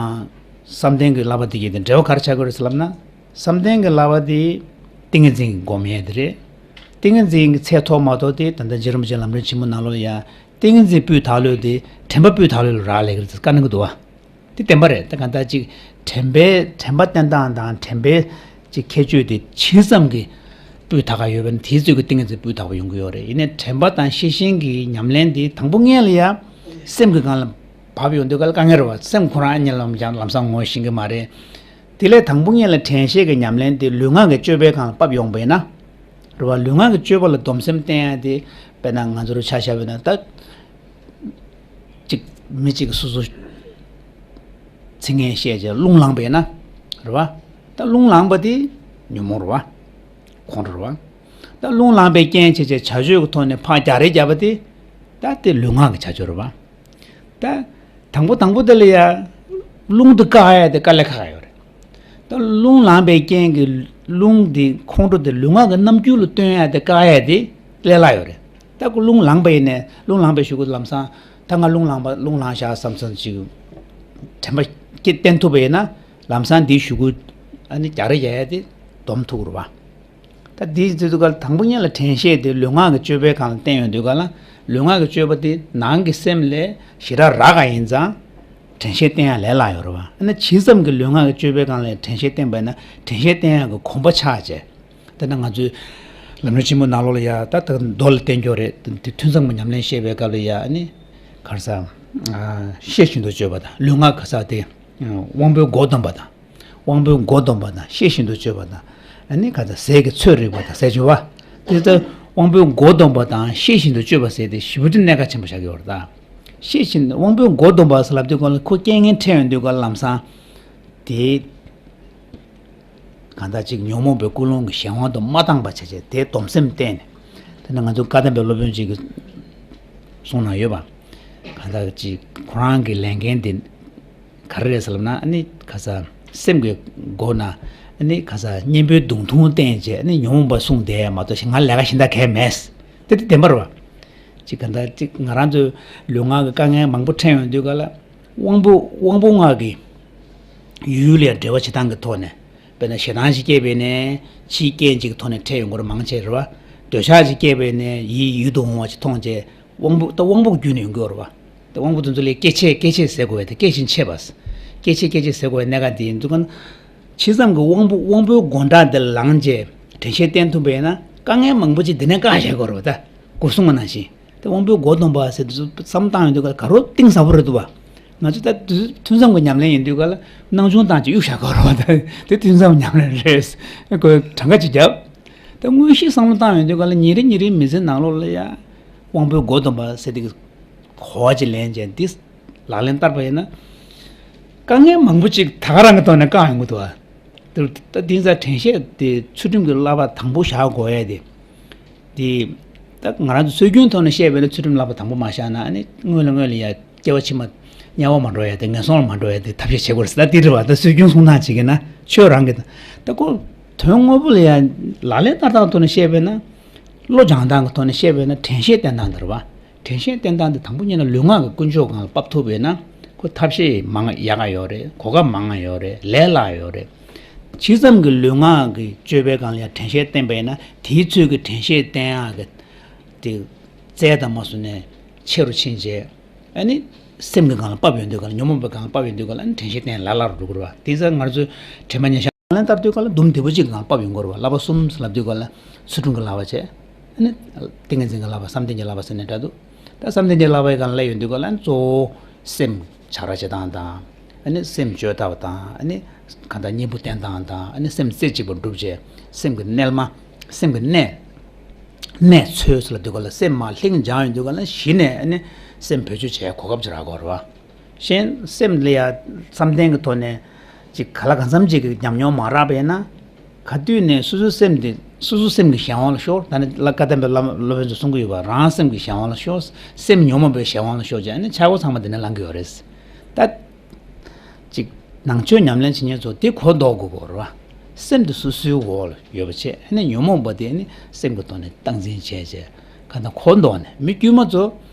བསམ་གཏན་གྱི་བསླབ་པ་དེ་གཉིས་དེ་འབྲེལ་བ་ག་རེ་ཆགས་ཀྱི་རེད་ཟེར་ལབ་ན། བསམ་གཏན་གྱི་བསླབ་པ་དེ་ ཏིང་ངེ་འཛིན་གྱི་སྒོམ་ཡས་དེ་རེད། ཏིང་ངེ་འཛིན་གྱི་ཚད་མཐོ་མ་གཏོགས་དེ་ད་ལྟ་རྗེ་རིན་པོ་ཆེ་ལམ་རིམ་ཆེན་མོ་ནང་ལོགས་ལ་ཡ། ཏིང་ངེ་འཛིན་སྤུས་དག་ལོས་དེ་དྲན་པ་སྤུས་དག་ལོས་ལ་རག་ལས་ཀྱི་རེད་ཟེར་བཀའ་གནང་གི་འདུག་བ། དེ་བདེན་པ་རེད། ད་གང་ལྟར་ཅིག་དྲན་པའི་དྲན་པ་བསྟེན་སྟངས་དང་དྲན་པའི་ཅིག་ཁྱད་ཆོས་དེ་ཇི་ཙམ་གྱི་སྤུས་དག་ག་ཡོད་པ་ན་དེའི་ཚོད་ཀྱི་ཏིང་ངེ་འཛིན་སྤུས་དག་པ་ཡོང་གི་ཡོད་རེད། ཡིན་ནའི་དྲན་པ་དང་ཤེས་བཞིན་གྱི་ཉམས་ལེན་དེ་དང་པོ་སྔོན་ལ་ཡ། སེམས་ཀྱི་སྒང་ལ་བབས་ཡོང་དུས་ག་ལ་དཀའ་ངལ་རེད་བ། སེམས་ཁོ་རང་ཨ་ནི་ལམ་ལམ་སང་ངོ་ཤེས་ཀྱི་མ་རེད། དེ་ལས་དང་པོ་སྔོན་ལ་དྲན་ཤེས་ཀྱི་ཉམས་ལེན་དེ་ལུས་ངག་གི་སྤྱོད་པའི་སྒང་ལ་བབས་ཡོང་པ་ཡིན་ན། རེད་བ། ལུས་ངག་གི་སྤྱོད་པ་ལ་སྡོམ་སེམས་བསྟེན་ཡ་དེ། དཔེར་ན་ང་ཚོར་ཆ་བཞག་པ་ཡིན་ན་ད། གཅིག་མི་གཅིག་གིས་སོ་སོ་ཚིག་ངན་བཤད་བྱས་རླུང་ལངས་པ་ཡིན་ན། རེད་བ། ད་རླུང་ལངས་པ་དེ་ཉོན་མོངས་རེད་བ། ཁོང་ཁྲོ་རེད་བ། ད་རླུང་ལངས་པའི་རྐྱེན་བྱས་བྱས་བྱ་སྤྱོད་ཀྱི་ཐོག་ནས་ཕར་རྒྱག་རེས་བརྒྱབ་པ་དེ། ད་དེ་ལུས་ངག་གི་བྱ་སྤྱོད་རེད་བ། ད་དང་པོ་དང་པོ་དེ་ལ་ཡ། རླུང་དེ་བཀག་ཡ་དེ་དཀའ་ལས་ཁག་ཡོད་རེད། ད་རླུང་ལངས་པའི་རྐྱེན་གྱིས་རླུང་དེ་ཁོང་ཁྲོ་དེ་ལུས་ངག་གི་རྣམ་འགྱུར་ལ་སྟོན་ཡ་དེ་བཀག་ཡ་དེ་ལས་སླ་ཡོད་རེད། ད་ཁོ་རླུང་ལངས་པ་ཡིན་ནའི་རླུང་ལངས་པའི་གཞུག་གུ་ལམ་སང་ད་ང་རླུང་ལངས་པ་རླུང་ལངས་བཞག་བསམ་བསམ་ཅིག་དྲན་པ་སྐྱེ་བསྟེན་ཐུབ་པ་ཡིན་ན་ལམ་སང་དེའི་གཞུག་གུ་ཨ་ནི་རྒྱག་རེས་རྒྱག་ཡ་དེ་སྡོམ་ཐུབ་རེད་བ། ད་དེའི་དུས་ཚོད་ཀ་ལ་དང་པོ་ཉིད་ལ་དྲན་ཤེས་དེ་ལུས་ངག་གི་སྤྱོད་པའི་སྒང་ལ་བསྟེན་ཡོང་དུས་ཀ་ལ། ལུས་ངག་གི་སྤྱོད་པ་དེ་ནང་གི་སེམས་ལས་ཞེ་དྲག་རག་ག་ཡིན་ཙང་། དྲན་ཤེས་བསྟེན་ཡ་ལས་སླ་ཡོད་རེད་བ། ཨ་ནི་ཇི་ཙམ་གྱི་ལུས་ངག་གི་སྤྱོད་པའི་སྒང་ལ་དྲན་ཤེས་བསྟེན་པ་ཡིན་ན་དྲན་ཤེས་བསྟེན་ཡ་གི་གོམས་པ་ཆགས་བྱས། དེ་ན་ང་ཚོའི་ལམ་རིམ་ཆེན་མོ་ནང་ལོགས་ལ་ཡ་ད་ད་མདོ་ལ་བསྟན་རྒྱུ་རེད། དེ་ཐུན་མཚམས་ཀྱི་ཉམས་ལེན་བཤད་པའི་སྐབས་ལ་ཡ་ཨ་ནི། ག་རེ་ཟ། ཤེས་བཞིན་དུ་སྤྱོད་པ་དང་ལུས་ངག་ག་ས་དེ། དབང་པོའི་སྒོ་སྡོམ་པ་དང་། དབང་པོའི་སྒོ་སྡོམ་པ་དང་ཤེས་བཞིན་དུ་སྤྱོད་པ་དང་། ཨ་ནི་ག་ཚ་ཟས་ཀྱི་ཚོད་རིག་པ་དང་ཟས་སྤྱོད་པ། དེ་ལྟར་དབང་པོའི་སྒོ་སྡོམ་པ་དང་ཤེས་བཞིན་དུ་སྤྱོད་པ་ཟེར་ཏེ་ཞེ་པོ་ཅིག་གནད་འགག་ཆེན་པོ་ཆགས་ཀྱི་ཡོད་རེད་ད། ཤེས་བཞིན་དབང་པོའི་སྒོ་སྡོམ་པ་ཟེར་ལབ་དུས་སྒང་ལ་ཁོ་རྐྱེན་ངན་འཕྲད་ཡོང་དུས་སྒང་ལ་ལམ་སང་། དེ། གང་ལྟར་ཅིག་ཉོན་མོངས་པའི་ཀུན་སློང་གི་གཞན་དབང་དུ་མ་བཏང་བ་བྱས་བྱས་དེ་སྡོམ་སེམས་བསྟེན་ནས། དེ་ནི་ང་ཚོ་བཀའ་གདམས་པའི་སློབ་དཔོན་ཅིག་གིས་གསུངས་གནང་ཡོད་པ། གང་ལྟར་ཅིག་ཁོ་རང་གི་ལས་འགན་དེ། ག་རེ་རེད་ཟེར་ལབ་ན་ཨ་ནི་ག་ས་སེམས་ཀྱི་སྒོ་ན་ཨ་ནི་ག་ས་གཉེན་པོའི་མདུང་ཐུང་བསྟན་བྱས་ཨ་ནི་ཉོན་མོངས་པ་བསྲུང་བསྡད་ཡ་མ་གཏོགས་ང་ལས་ཀ་གཞན་དག་གས་མེད། དེ་དེ་བདེན་པ་རེད་བ། ཅིག་ག་འདྲ་ཅིག་ང་རང་ཚོའི་ལུས་ངག་གི་དཀའ་ངལ་མང་པོ་འཕྲད་ཡོང་དུས་ག་ལ། དབང་པོ་དབང་པོ་ལྔ་གི་ཡུལ་ལ་འབྲེལ་བ་བྱེད་སྟངས་ཀྱི་ཐོག་ནས། དཔེར་ན་ཞེ་སྡང་ཞིག་སྐྱེས་པས་ནས་ཕྱིའི་རྐྱེན་ཅིག་གི་ཐོག་ནས་འཕྲད་ཡོང་གི་རེད་མང་ཆེ་རེད་བ། འདོད་ཆགས་ཞིག་སྐྱེས་པས་ནས་ཡིད་ཡུལ་དུ་འོང་བ་ཞིག་མཐོང་བྱས་དབང་པོ་ད་དབང་པོ་བརྒྱུད་ནས་ཡོང་གི་ཡོད་རེད་བ། ད་དབང་པོ་དེ་ཚོ་ལས་སྐྱེ་མཆེད་སྐྱེ་མཆེད་ཟེར་དགོས་པས་ད་སྐྱེ་ཞིང་མཆེད་པ། སྐྱེ་མཆེད་སྐྱེ་མཆེད་ཟེར་དགོས་པའི་གནད་འགག་འདི་ཡིན་འདུག་ག་ན། ཇི་ཙམ་གྱི་དབང་པོ་དབང་པོའི་སྒོ་འགྲམ་དེ་ལངས་རྗེས་དྲན་ཤེས་བསྟེན་ཐུབ་པ་ཡིན་ན་དཀའ་ངལ་མང་པོ་ཅིག་འདི་ནས་བཀག་བཞག་དགོས་རེད་བ་ད། སྒོ་སྲུང་བ་ནང་བཞིན། དེ་དབང་པོའི་སྒོ་སྡོམ་པ་ཟེར་དུས་བསམ་བཏང་ཡོང་དུས་ག་ལ་ག་རོ་གཏིང་ཟབ་པོ་རེད་འདུག་བ། ང་ཚོ་ད་དུས་ཐུན་མཚམས་ཀྱི་ཉམས་ལེན་ཡིན་དུས་ག་ལ་སྣང་ཆུང་བཏང་ཅིག་གཡུག་བཞག་ག་རོ་བ་ད་དེ་ཐུན་མཚམས་ཉམས་ལེན་རེད། ཁོས་གྲངས་ཀ་ཅིག་བརྒྱབ། ད་དངོས་གཞི་བསམ་བློ་བཏང་ཡོང་དུས་ག་ལ་ཉིན་རེ་ཉིན་རེའི་མི་ཚེ་ནང་ལོགས་ལ་ཡ། དབང་པོའི་སྒོ་སྡོམ་པ་ཟེར་དེ་གི་གོ་བ་ཅིག་ལེན་བྱས་འདི་ལག་ལེན་བསྟར་བ་ཡིན་ན། དཀའ་ངལ་མང་པོ་ཅིག་ད་ག་རང་གི་ཐོག་ནས་བཀག་ཡོང་གི་འདུག་བ། དེ་ད་དེ་ཚ་དྲན་ཤེས་དེ་ཚུལ་ཁྲིམས་ཀྱི་བསླབ་པ་དང་པོ་བཞག་དགོས་ཡ་དེ། དེ་ད་ང་རང་ཚོ་སྲོལ་རྒྱུན་ཐོག་ནས་བཤད་པ་ཡིན་ན་ཚུལ་ཁྲིམས་བསླབ་པ་དང་པོ་མ་བཞག་ན་ཨ་ནི་སྔོན་ལ་སྔོན་ལ་ཡ་སྐྱེ་བ་ཕྱི་མ་དམྱལ་བ་མ་འགྲོ་ཡ་དེ་ངན་སོང་ལ་མ་འགྲོ་ཡ་དེ་ཐབས་ཤེས་བྱེད་དགོས་རེད་ཟེར་ད་དེ་རེད་བ། ད་སྲོལ་རྒྱུན་གསུང་སྟངས་བྱེད་ཀྱི་ན་ཆོས་རང་གི་ད་ད་ཁོ་དོན་དངོས་པོ་ལ་ཡ་ལག་ལེན་བསྟར་སྟངས་ཐོག་ནས་བཤད་པ་ཡིན་ན། བློ་སྦྱང་སྟངས་ཀྱི་ཐོག་ནས་བཤད་པ་ཡིན་ན་དྲན་ཤེས་བསྟེན་སྟངས་དེ་རེད་བ། དྲན་ཤེས་བསྟེན་སྟངས་དེ་དང་པོ་ཉིད་ནས་ལུས་ངག་གི་ཀུན་སྤྱོད་སྒང་ལ་ཕབ་ཐུབ་པ་ཡིན་ན་ཁོ་ཐབས་ཤེས་མང་ཡག་ག་ཡོད་རེད། གོ་སྐབས་མང་ང་ཡོད་རེད། ལས་སླ་ཡོད་རེད། ཇི་ཙམ་གྱི་ལུས་ངག་གི་སྤྱོད་པའི་སྒང་ལ་ཡང་དྲན་ཤེས་བསྟེན་པ་ཡིན་ན་དེའི་ཚོད་ཀྱི་དྲན་ཤེས་བསྟེན་ཡག་གི་དེ་རྩལ་དང་མ་སོང་ནས་ཆེ་རུ་ཕྱིན་རྗེས་ཨ་ནི་སེམས་ཀྱི་སྒང་ལ་ཕབ་ཡོང་དུས་སྒང་ལ་ཉོན་མོངས་པའི་སྒང་ལ་ཕབ་ཡོང་དུས་སྒང་ལ་ཨ་ནི་དྲན་ཤེས་བསྟེན་ལ་སླ་རུ་འགྲོ་གི་རེད་བ། དེ་ཚོ་ང་ཚོས་དྲན་པ་ཉེར་བཞག་ལན་བསྟར་དུས་ག་ལ་དུམ་བདེ་པོ་གཅིག་ལ་བབས་ཡོང་གི་རེད་བ། བསླབ་པ་གསུམ་ཟེར་ལབ་དུས་ག་ལ་ཚུལ་ཁྲིམས་ཀྱི་བསླབ་པ་བྱས། ཨ་ནི་ཏིང་ངེ་འཛིན་གྱི་བསླབ་པ་བསམ་གཏན་གྱི་བསླབ་པ་ཟེར་ནས་འདྲ་འདུག་ད་བསམ་གཏན་གྱི་བསླབ་པའི་སྒང་ལ་ཡོང་དུས་ག་ལ་གཙོ་བོ་སེམས་བྱ་ར་བྱེད་སྟངས་དང་། ཨ་ནི་སེམས་བཅོས་ཐབས་དང་ཨ་ནི་གང་ལྟར་གཉེན་པོ་བསྟེན་སྟངས་དང་ཨ་ནི་སེམས་རྩེ་གཅིག་པ་སྒྲུབ་བྱས་སེམས་ཀྱི་གནས་མ་སེམས་ཀྱི་གནས་གནས་ཚོད་ཟེར་ལབ་དུས་ག་ལ་སེམས་མར་ལྷིང་འཇགས་ཡོང་དུས་ག་ལ་གཞི་ནས་ཨ་ནི་སེམས་བེད་སྤྱོད་བྱས་གོ་སྐབས་ཅིག་རག་གི་རེད་བ། གཞན་སེམས་ལ་ཡ་བསམ་གཏན་གྱི་ཐོག་ནས་ཅིག་ག་ལ་གང་འཚམ་ཅིག་གི་ཉམས་མྱོང་མ་རག་པ་ཡིན་ན། ག་དུས་ནས་སོ་སོའི་སེམས་དེ་སོ་སོའི་སེམས་ཀྱི་གཞན་དབང་ལ་ཤོར། ད་ནི་བཀའ་གདམས་པའི་བླ་མ་སློབ་དཔོན་ཚོས་གསུང་གི་ཡོད་པ་རང་སེམས་ཀྱི་གཞན་དབང་ལ་ཤོར། སེམས་ཉོན་མོངས་པའི་གཞན་དབང་ལ་ཤོར་བྱས་ཨ་ནི་ཆག་སྒོ་ཚང་མ་དེ་ནས་ལངས་ཀྱི་ཡོད་རེད། ད་ཅིག་ནང་ཆོས་ཉམས་ལེན་བྱེད་མཁན་ཚོ་དེ་གོ་ལྡོག་དགོས་ཀྱི་རེད་བ། སེམས་དེ་སོ་སོའི་འོག་ལ་ཡོད་པ་བྱས་ཨ་ནི་ཉོན་མོངས་པ་དེ་ཨ་ནི་སེམས་ཀྱི་ཐོག་ནས་སྟངས་འཛིན་བྱས་བྱས་ག་ད་གོ་ལྡོག་ནས་མི་དཀྱུས་མ་ཚོ་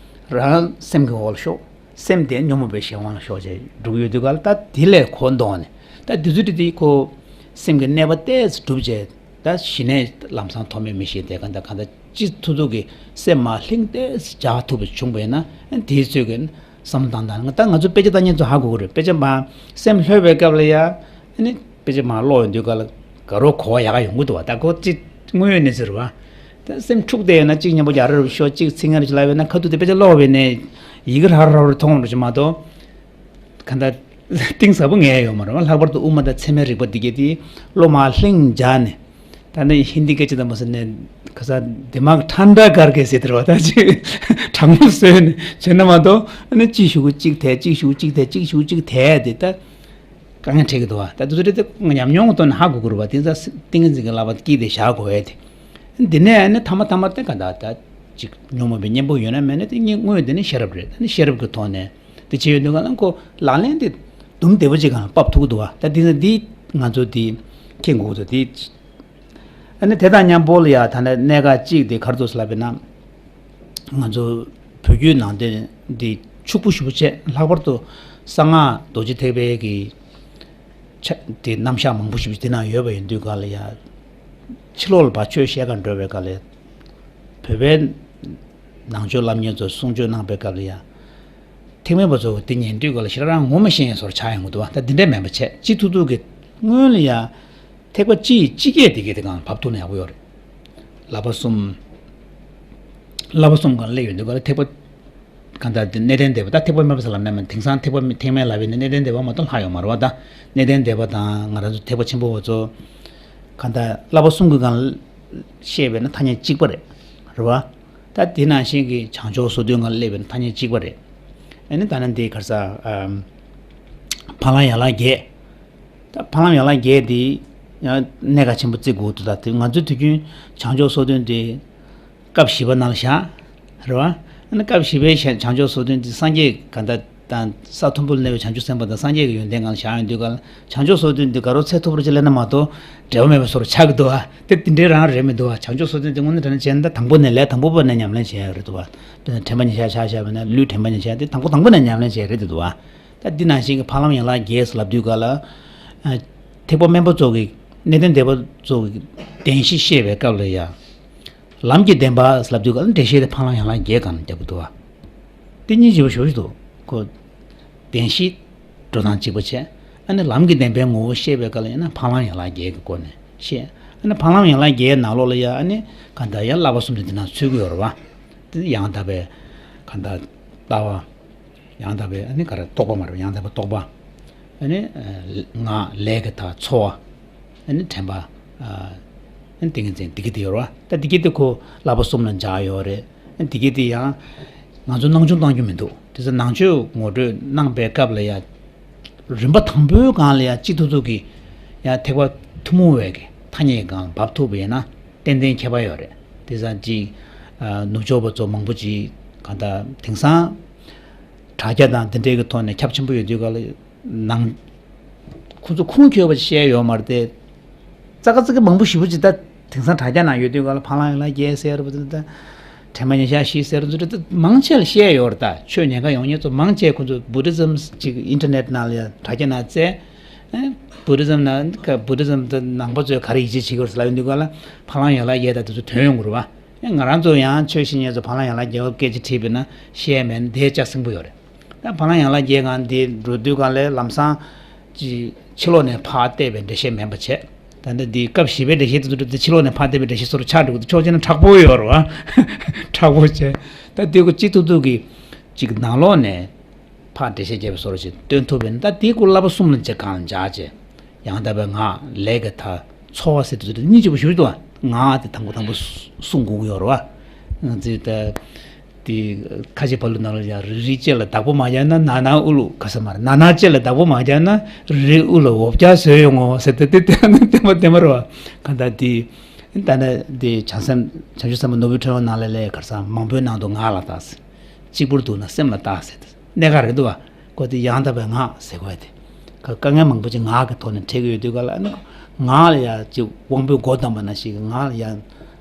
རང་སེམས་ཀྱི་འོག་ལ་ཤོག་སེམས་དེ་ཉོན་མོངས་པའི་གཞན་དབང་ལ་ཤོར་བྱས་འགྲོ་གི་ཡོད་དུས་ག་ལ་ད་དེ་ལས་གོ་ལྡོག་ནས་ད་དེ་ཚོ་དེ་དེ་ཁོ་སེམས་ཀྱི་གནས་པ་ཏོག་ཙམ་གྲུབ་བྱས་ ད་གཞི་ནས་ལམ་སང་ཐོགས་མེད་མི་ཤེས་ཏེ་གང་ལྟར་གང་ལྟར་ཅི་ཐུབ་ཐུབ་ཀྱིས་སེམས་མར་ལྷིང་སྟེ་བཞག་ཐུབ་པ་བྱུང་བས་ན་དེའི་ཚོད་ཀྱིས་བསམ་བློ་བཏང་དང་། ད་ང་ཚོ་དཔེ་ཆ་ལྟ་མཁན་ཚོ་ཧ་གོ་གི་རེད། དཔེ་ཆ་མར་སེམས་ལྷོད་པའི་སྐབས་ལ་ཡ་ཨ་ནི་དཔེ་ཆ་མར་ཀློག་ཡོང་དུས་ག་ལ་དགའ་རབ་གོ་བ་ཡག་ག་ཡོང་གི་འདུག་བ། ད་ཁོ་ཅི་དངོས་ཡོད་གནས་ཚུལ་རེད་བ། ད་སེམས་འཁྲུགས་བསྡད་ཡོད་ན་གཅིག་མཉམ་པོ་རྒྱག་རེ་རུ་ཤོག་གཅིག་ཚིག་ངན་རུ་ཞིག་ལབ་པས་ན་ཁ་ཐུག་དེ་དཔེ་ཆ་ཀློག་པས་ནས་ཡི་གེ་ར་ར་རུ་མཐོང་རུ་ཞིག་མ་གཏོགས། གང་ལྟར་གཏིང་ཟབ་པོ་ངེས་ཡོད་མ་རེད་བ། ལྷག་པར་དུ་དབུ་མ་དང་ཚད་མའི་རིག་པ་འདི་གས་དེ་བློ་མར་ལྷིང་འཇགས་ནས། ད་ནི་ཧིན་དི་སྐད་ཆ་དང་མ་ཟེར་ནས་ཁ་ས་དི་མག་ཐན་ཏྲ་ཀར་ཀེ་ཟེར་དེ་རེད་བ། ད་ཅིག་དྲང་མོ་བཟོས་ནས་བྱས་ན་མ་གཏོགས་ཨ་ནི་གཅིག་གཞུག་གུ་གཅིག་དེད་གཅིག་གཞུག་གུ་གཅིག་དེད་གཅིག་གཞུག་གུ་གཅིག་དེད་དེ་ད་དཀའ་ངལ་འཕྲད་ཀྱི་འདུག་བ། ད་དེ་ཚོ་རེད་དེ་ང་ཉམས་མྱོང་གི་ཐོག་ནས་ཧ་གོ་གི་རེད་བ། དེ་ཚ་ཏིང་ངེ་འཛིན་གྱི་བསླབ་པ་སྐྱིད་དེ་བཞག་དགོས་ཡས་དེ། འདི་ནས་ཨ་ནི་ཐ་མ་ཐ་མ་དེ་ག་ད་ད་ཅིག་ཉོན་མོངས་པའི་གཉེན་པོ་ཡོད་ན་མེད་ན་དེ་དངོས་དངོས་དེ་ནི་ཤེས་རབ་རེད། ད་ནི་ཤེས་རབ་ཀྱི་ཐོག་ནས་དེ་བྱས་ཡོད་དུས་ག་ལ་ཁོ་ལག་ལེན་དེ་དུམ་བདེ་པོ་ཅིག་གང་ཕབ་ཐུབ་ཀྱི་འདུག་བ། ད་དེ་ཚ་འདི་ང་ཚོ་དེ་མཁྱེན་དགོས་ཀྱི་འདུག་དེ། ཨ་ནི་དེ་དང་མཉམ་པོ་ལ་ཡ་ད་ནི་གནད་འགག་གཅིག་དེ་ག་རེ་འདུག་ཟེར་ལབ་པས་ན། ང་ཚོ་བོད་བརྒྱུད་ནང་བསྟན་འདི་ཕྱུག་པོ་ཞེ་པོ་བྱས། ལྷག་པར་དུ་གསང་སྔགས་རྡོ་རྗེ་ཐེག་པའི་གི་ཆ་དེ་རྣམ་གཞག་མང་པོ་ཞེ་པོ་དེ་ནང་ཡོད་པ་ཡིན་དུས་ག་ལ་ཡ། ཕྱི་ལོགས་ལ་ཕར་ཆོས་བཤད་ག་འགྲོ་བའི་སྐབས་ལ་བོད་པའི་ནང་ཆོས་བསླབ་མཁན་ཚོ་གསུང་ཆོས་གནང་པའི་སྐབས་ལ་ཡ། ཐེག་དམན་པ་ཚོ་དེ་ཉན་དུས་ག་ལ་ཞེ་དྲག་རང་ངོ་མ་ཤེས་ཡ་བཟོ་འདྲ་ཆགས་ཡོང་གི་འདུག་བ། ད་འདི་འདྲ་མིན་པ་བྱས་གཅིག་ཐུབ་ཐུབ་ཀྱིས་སྔོན་ལ་ཡ། ཐེག་པ་སྤྱི་ཡི་སྤྱི་སྐད་དེ་གའི་དེ་གང་ཕབ་ཐུབ་ན་ཡག་པོ་ཡོད་རེད། བསླབ་པ་གསུམ། བསླབ་པ་གསུམ་གང་སླེབས་ཡོང་དུས་ག་ལ་ཐེག་པ། གང་ལྟར་དེ་གནས་བརྟན་སྡེ་པ་ད་ཐེག་པ་དམན་པ་ཟེར་ལབ་ན་མིན། དེང་སང་ཐེག་པ་ཐེག་དམན་ལབ་པས་ནི་གནས་བརྟན་སྡེ་པ་མ་གཏོགས་ལྷག་ཡོད་མ་རེད་བ། ད་གནས་བརྟན་སྡེ་པ་དང་ང་རང་ཚོ་ཐེག་པ་ཆེན་པོ་བ་ཚོ། གང་ལྟར་བསླབ་པ་གསུམ་གྱི་སྒང་བཤད་པས་ན་ཐ་སྙད་གཅིག་པ་རེད། རེད་བ། ད་དེ་ནང་བཞིན་གྱི་བྱང་ཆུབ་སོ་བདུན་སྒང་སླེབས་པས་ན་ཐ་སྙད་གཅིག་པ་རེད། ཨ་ནི་ད་ནི་འདི་ག་རེ་ཟ། ཨམ། འཕགས་ལམ་ཡན་ལག་བརྒྱད། ད་འཕགས་ལམ་ཡན་ལག་བརྒྱད་འདི་ཡང་གནད་འགག་ཆེན་པོ་བརྩི་དགོས་འདུག་ད་དེ་ང་ཚོའི་དུས་རྒྱུན་བྱང་ཆུབ་སོ་བདུན་འདི་སྐབས་བཞི་པ་ནང་ལ་བཞག་རེད་བ། ཨ་ནི་སྐབས་བཞི་པའི་བྱང་ཆུབ་སོ་བདུན་འདི་སངས་རྒྱས་གང་ལྟར་དང་ས་མཐོན་པོ་ལ་གནས་པའི་བྱང་ཆུབ་སེམས་དཔའ་དང་སངས་རྒྱས་ཀྱི་ཡོན་ཏན་སྒང་ལ་བཞག་ཡོང་དུས་ག་ལ་བྱང་ཆུབ་སོ་བདུན་འདི་དགའ་རབ་ཚད་མཐོ་པོ་ཅིག་སླེབས་ན་མ་གཏོགས་འབྲས་བུ་མེད་པའི་བཟོ་འདྲ་ཆགས་ཀྱི་འདུག་བ། དེ་དེ་འདྲའི་རང་རེད་མི་འདུག་བ། བྱང་ཆུབ་སོ་བདུན་འདི་དངོས་གནས་དྲང་གནས་བྱས་ན་ད་དང་པོ་ནས་ལས་དང་པོ་བར་ནས་ཉམས་ལེན་བྱས་ཡ་རེད་འདུག་བ། དེ་ནས་དྲན་པ་ཉེར་བཞག་ཆ་བཞག་པ་ན་ལུས་དྲན་པ་ཉེར་བཞག་དེ་དང་པོ་དང་པོ་ནས་ཉམས་ལེན་བྱས་རེད་འདུག་བ། ད་འདི་ནང་བཞིན་གྱི་འཕགས་ལམ་ཡན་ལག་བརྒྱད་ཟེར་ལབ་དུས་ག་ལ། ཨ། ཐེག་པ་དམན་པ་ཚོ་གི་གནས་བརྟན་སྡེ་པ་ཚོ་གི་བདེན་བཞི་བཤད་པའི་སྐབས་ལ་ཡ། ལམ་གྱི་བདེན་པ་ཟེར་ལབ་དུས་ག་ལ་འགྲེལ་བཤད་དེ་འཕགས་ལམ་ཡན་ལག་བརྒྱད་སྒང་ལ་རྒྱབ་ཀྱི་འདུག་བ། དེ་གཉིས་བརྗེ་པོ་ཞེ་པོ་ཞིག་འདུག་ཁོ། བདེན་བཞི་འགྲོ་སྟངས་གཅིག་པ་བྱས། ཨ་ནི་ལམ་གྱི་བདེན་པའི་ངོ་བོ་བཤད་པའི་སྐབས་ལ་ཡིན་ན་འཕགས་ལམ་ཡན་ལག་བརྒྱད་ཀྱི་སྒོ་ནས་བཤད། ཨ་ནི་འཕགས་ལམ་ཡན་ལག་བརྒྱད་ནང་ལོགས་ལ་ཡ་ཨ་ནི་གང་ལྟར་ཡ་བསླབ་པ་གསུམ་དེ་འདི་ནང་ཚུད་ཀྱི་ཡོད་རེད་བ། དེ་ཡང་དག་པའི་གང་ལྟར་ལྟ་བ། ཡང་དག་པའི་ཨ་ནི་ག་རེ་རྟོག་པ་མ་རེད། ཡང་དག་པའི་རྟོག་པ། ཨ་ནི་ཨ་ངག་ལས་ཀྱི་མཐའ་འཚོ་བ། ཨ་ནི་དྲན་པ། ཨ་ནི་ཏིང་ངེ་འཛིན་འདི་གི་དེ་ཡོད་རེད་བ། ད་འདི་གི་དེ་ཁོ་བསླབ་པ་གསུམ་ལ་འཇགས་ཡོད་རེད། ཨ་ནི་འདི་གི་དེ་ཡང་ང་ཚོ་སྣང་ཆུང་གཏོང་རྒྱུ་མི་འདུག་དེ་ཚོ་ནང་ཆོས་ངོ་སྤྲོད་གནང་པའི་སྐབས་ལ་ཡ། རིམ་པ་དང་པོའི་སྒང་ལ་ཡ་སྤྱི་ཐུབ་ཐུབ་ཀྱི་ཡ་ཐེག་པ་ཐུན་མོང་བའི་གི་ཐ་སྙད་སྒང་ལ་བབས་ཐུབ་པ་ཡིན་ན་ཏན་ཏན་ཁྱད་པར་ཡོད་རེད། དེ་ཙང་ཅིག་ཨ་ནུབ་ཕྱོགས་པ་ཚོ་མང་པོ་ཅིག་གང་ལྟར་དེང་སང་དྲ་རྒྱ་དང་དེ་འདྲའི་གི་ཐོག་ནས་ཁྱབ་ཆེན་པོ་ཡོད་དུས་ག་ལ་ནང་ཁོ་ཚོ་ཁུངས་འཁྱོལ་བ་ཅིག་བཤད་ཡོད་མ་རེད་དེ། ཙག་ཙག་མང་པོ་ཞེ་པོ་ཅིག་ད་དེང་སང་དྲ་རྒྱ་ནང་ཡོད་དུས་ག་ལ་འཕགས་ལམ་ཡན་ལག་བརྒྱད་ཟེར་བ་དེ་ད། དྲན་པ་ཉེར་བཞག་བཞི་ཟེར་བ་ཚོ་ད་མང་ཆེ་ལ་བཤད་ཡོད་རེད། ད་ཆོས་ཉན་ག་ཡོང་མཁན་ཚོ་མང་ཆེ་ཁོ་ཚོ་བུ་དྷི་ཛིམ་ཅིག་ཨིན་ཊར་ནེཊ་ནང་ལ་ཡ་དྲ་རྒྱ་ནང་བཙལ། ཨེ། བུ་དྷི་ཛིམ་ནང་བུ་དྷི་ཛིམ་ད་ནང་པ་ཚོས་ག་རེ་ཡིད་ཆེས་བྱེད་ཀྱི་ཡོད་རེད་ཟེར་ལབ་ཡོང་དུས་ག་ལ་འཕགས་ལམ་ཡན་ལག་བརྒྱད་ད་དེ་ཚོ་ཐོན་ཡོང་གི་རེད་བ། ཨེ། ང་རང་ཚོ་ཡང་ཆོས་ཤེས་མཁན་ཚོ་འཕགས་ལམ་ཡན་ལག་བརྒྱད་པ་སྐད་ཆ་དྲིས་པས་ན་བཤད་མེད་ན་དེ་ལྕགས་སྲིན་པོ་ཡོད་རེད། ད་འཕགས་ལམ་ཡན་ལག་བརྒྱད་སྒང་འདི་འགྲོ་དུས་སྒང་ལ་ལམ་སང་ཅིག་ཕྱི་ལོགས་ནས་ཕར་བལྟས་པའི་འགྲེལ་བཤད་མིན་པ་བྱས། ད་ལྟ་འདི་སྐབས་བཞི་པའི་འགྲེལ་བཤད་དེ་ཚོ་འགྲུབ་སྟེ་ཕྱི་ལོགས་ནས་ཕར་བལྟས་པའི་འགྲེལ་བཤད་བཟོ་འདྲ་ཆགས་འགྲོ་གི་འདུག་ཕྱོགས་གཅིག་ན་མཁྲེགས་པོ་ཡོད་རེད་བ། མཁྲེགས་པོ་བྱས། ད་འདི་ཁོ་སྤྱི་ཐུབ་ཐུབ་ཀྱིས་ཅིག་ནང་ལོགས་ནས་ཕར་འགྲེལ་བཤད་བརྒྱབ་པའི་བཟོ་འདྲ་ཞིག་སྟོན་ཐུབ་པས་ན། ད་འདི་ཁོ་བསླབ་པ་གསུམ་ལ་འཇགས་གང་ལ་འཇགས་བྱས། ཡང་དག་པའི་ངག་ལས་ཀྱི་མཐའ་འཚོ་བ་ཟེར་དུས་ཚོད་གཉིས་གཅིག་པ་ཞུ་དུས་ངག་དེ་དང་པོ་དང་པོ་གསུང་དགོས་ཀྱི་ཡོད་རེད་བ། ང་ཚོས་ད་དེ་ཁ་ཆེ་བ་ལུ་ནང་ལ་ཡང་རིལ་རིལ་ལྕེ་ལ་བདག་པོ་མ་རྒྱག་ན་ནག་ནག་དབུ་ལུ་ག་ས་མ་རེད། ནག་ནག་ལྕེ་ལ་བདག་པོ་མ་རྒྱག་ན་རིལ་རིལ་དབུ་ལ་འོ་བརྒྱལ་བཟོས་ཡོང་ངོ་ཟེར་ཏེ་དེ་ལྟད་མོ་ལྟད་མོ་རེད་བ། གང་ལྟར་དེ་ད་ནི་དེ་བྱང་སེམས་བྱང་ཆུབ་སེམས་དཔའ་ནོར་བུའི་ཕྲེང་བ་ནང་ལ་ལས་ག་ས་མང་པོའི་ནང་དུ་ངག་ལ་བལྟ་ཟེར། གཅིག་པུར་འདུག་ན་སེམས་ལ་བལྟ་ཟེར་ཏེ། གནད་འགག་རེད་འདུག་བ། ཁོ་དེ་ཡང་དག་པའི་ངག་ཟེར་དགོས་ཡ་དེ། ཁ་དཀའ་ངལ་མང་པོ་ཅིག་ངག་གི་ཐོག་ནས་འཕྲད་ཀྱི་ཡོད་དུས་ག་ལ་ཨ་ནི། ངག་ལ་ཡ་ཅིག་དབང་པོའི་སྒོ་བསྡམས་པ་ནང་བཞིན་གྱི་ངག་ལ་ཡ་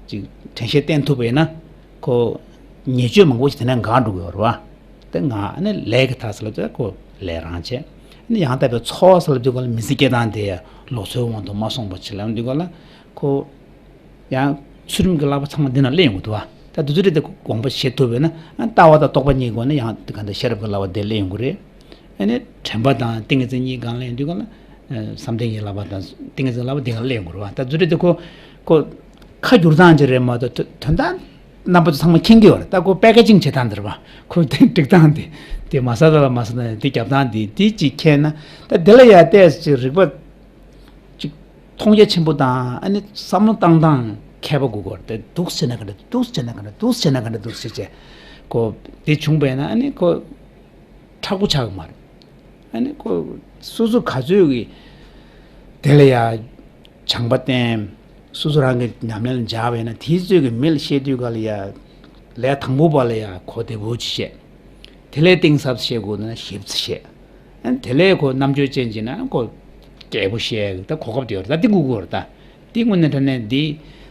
ཅིག་དྲན་ཤེས་བསྟེན་ཐུབ་པ་ཡིན་ན། ཁོ་ཉེས་སྤྱོད་མང་པོ་ཞིག་དེ་ནས་འགག་འགྲོ་གི་ཡོད་རེད་བ། དེ་ངག་ཨ་ནི་ལས་ཀྱི་མཐའ་ཟེར་ལབ་དུས་ཁོ་ལས་རང་བྱས། ཨ་ནི་ཡང་དག་པའི་འཚོ་བ་ཟེར་ལབ་དུས་ག་ལ་མི་ཚེ་སྐྱེལ་སྟངས་དེ་ཡ་ལོག་འཚོའི་དབང་དུ་མ་སོང་བ་ཅིག་ལབ་དུས་ག་ལ་ཁོ། ཡང་ཚུལ་ཁྲིམས་ཀྱི་བསླབ་པ་ཚང་མ་འདི་ན་སླེབས་ཡོང་གི་འདུག་བ། ད་དུས་ཚོད་རེ་དེ་དགོངས་པ་བཞེས་ཐུབ་པས་ན་ཨ་ལྟ་བ་དང་རྟོགས་པ་གཉིས་སྒོ་ནས་ཡང་དེ་ག་འདྲ་ཤེས་རབ་ཀྱི་བསླབ་པ་དེ་སླེབས་ཡོང་གི་རེད། ཨ་ནི་དྲན་པ་དང་ཏིང་ངེ་འཛིན་གཉིས་སྒང་ལ་ཡོང་དུས་གང་ལ་བསམ་གཏན་གྱི་བསླབ་པ་དང་ཏིང་ངེ་འཛིན་བསླབ་པ་འདི་ག་སླེབས་ཡོང་གི་རེད་བ། ད་དུས་ཚོད་རེ་དེ་ཁོ་ཁོ་ཁ་བསྒྱུར་སྟངས་ཅིག་རེད་མ་གཏོགས་དོན་དག་རྣམ་པ་ཚོ་ཚང་མ་མཁྱེན་གྱི་ཡོད་རེད། ད་ཁོ་པེ་ཀེ་ཅིང་བྱེད་སྟངས་འདིར་བ། ཁོ་དེ་སྒྲིག་སྟངས་འདི་དེ་མ་ས་ད་ལ་མ་ས་ད་དེ་རྒྱབ་སྟངས་འདི་དེ་ཅིག་མཁྱེན་ན་ད་དེ་ལ་ཡ་ཏོག་ཙམ་ཅིག་རིག་པ་ཅིག་མཐོང་རྒྱ་ཆེན་པོ་དང་ཨ་ནི་བསམ་བློ་བཏང་སྟངས་མཁས་པ་དགོས་ཀྱི་ཡོད་རེད། དེ་འདུག་སེ་བྱས་ན་ག་འདྲ་འདུག་སེ་བྱས་ན་ག་འདྲ་འདུག་སེ་བྱས་ན་ག་འདྲ་འདུག་སེ་བྱས་ཁོ་དེ་བྱུང་བས་ན་ཨ་ནི་ཁོ་མཁྲེགས་པོ་ཆགས་ཀྱི་མ་རེད། ཨ་ནི་ཁོ་སོ་སོ་ག་ཚོད་ཀྱི་དེ་ལ་ཡ་བྱང་པ་བསྟེན། སོ་སོ་རང་གི་ཉམས་ལེན་ལ་སྦྱར་བས་ན་དེའི་ཚོད་ཀྱི་མི་ལ་བཤད་དུས་ག་ལ་ཡ་ལས་དང་པོ་པ་ལ་ཡ་གོ་བདེ་པོ་ཅིག་བཤད། དེ་ལས་གཏིང་ཟབ་བཤད་དགོས་ན་ཞིབ་ཚགས་བཤད། ཨ་ནི་དེ་ལས་ཁོ་རྣམ་དཔྱོད་ཅན་ཅིག་ན་ཁོ་རྒྱས་པོ་བཤད་ད་གོ་སྐབས་དེ་ཡོད་རེད། ད་འདི་དགོས་ཀྱི་ཡོད་རེད། ད་འདི་དངོས་གནས་དྲང་གནས་འདི་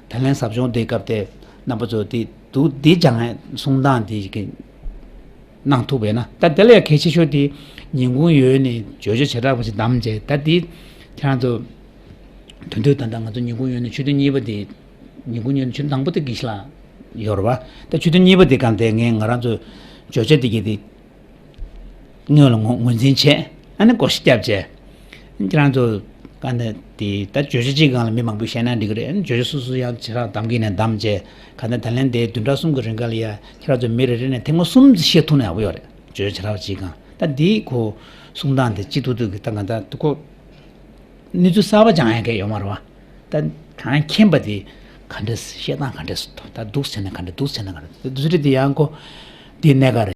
ད་ལན་ཟབ་སྦྱོང་དེ་སྐབས་དེ་རྣམ་པ་ཚོ་འདི་འདུག་འདི་སྦྱང་ཡ་གསུང་སྟངས་འདི་གི་གནང་ཐུབ་པས་ན་ད་དེ་ལས་གལ་ཆེ་ཤོས་དེ་ཉིན་གུང་ཡོལ་ནས་བརྗོད་བྱ་བྱེ་བྲག་པ་ཞིག་བདམས་བྱས་ད་འདི་ཁྱེད་རང་ཚོ་དོན་དུ་ད་ལྟ་ང་ཚོ་ཉིན་གུང་ཡོལ་ནས་ཆོས་ཐུན་གཉིས་པ་དེ་ཉིན་གུང་ཡོལ་ནས་ཆོས་ཐུན་དང་པོ་དེ་དགེ་བཤེས་ལགས་ཡོད་རེད་བ། ད་ཆོས་ཐུན་གཉིས་པ་དེ་གང་དེ་ངས་ང་རང་ཚོ་བརྗོད་བྱ་དེ་གི་དེ་དངོས་ལ་ངོས་ངོས་འཛིན་བྱས་ཨ་ནི་བགོ་བཤའ་བརྒྱབ་བྱས་ཁྱེད་རང་ཚོ་གང་དེ་དེ་ད་བརྗོད་བྱ་གཅིག་སྒང་ལ་མི་མང་པོས་བཤད་ན་འགྲིག་གི་རེད། བརྗོད་བྱ་སོ་སོ་ཡང་བྱེ་བྲག་གདམ་གྱི་ནས་གདམ་བྱས་གང་ལྟར་ད་ལན་དེ་བདུན་ཕྲག་གསུམ་གྱི་རིང་ག་ལ་ཡ་ཁྱེད་རང་ཚོ་མི་རེ་རེ་ནས་ཐེངས་མ་གསུམ་ཙམ་བཤད་ཐུབ་ན་ཡག་པོ་ཡོད་རེད། བརྗོད་བྱ་བྱེ་བྲག་གཅིག་སྒང་ད་འདིའི་གོ་གསུང་སྟངས་དེ་སྤྱི་ཐུབ་ཐུབ་ཀྱི་ད་གང་ལྟར་དུ་གོ་གནས་ཚུལ་གསར་པ་སྦྱང་ཡ་གལ་ཡོད་མ་རེད་བ། ད་གང་མཁྱེན་པ་དེ་ག་འདྲ་བཤད་སྟངས་ག་འདྲ་སུ་ད་འདུག་བྱས་ན་ག་འདྲ་འདུག་བྱས་ན་ག་འདྲ་ད་དུས་ཚོད་དེ་ཡང་གོ་འདི་གནད་འགག་རེད།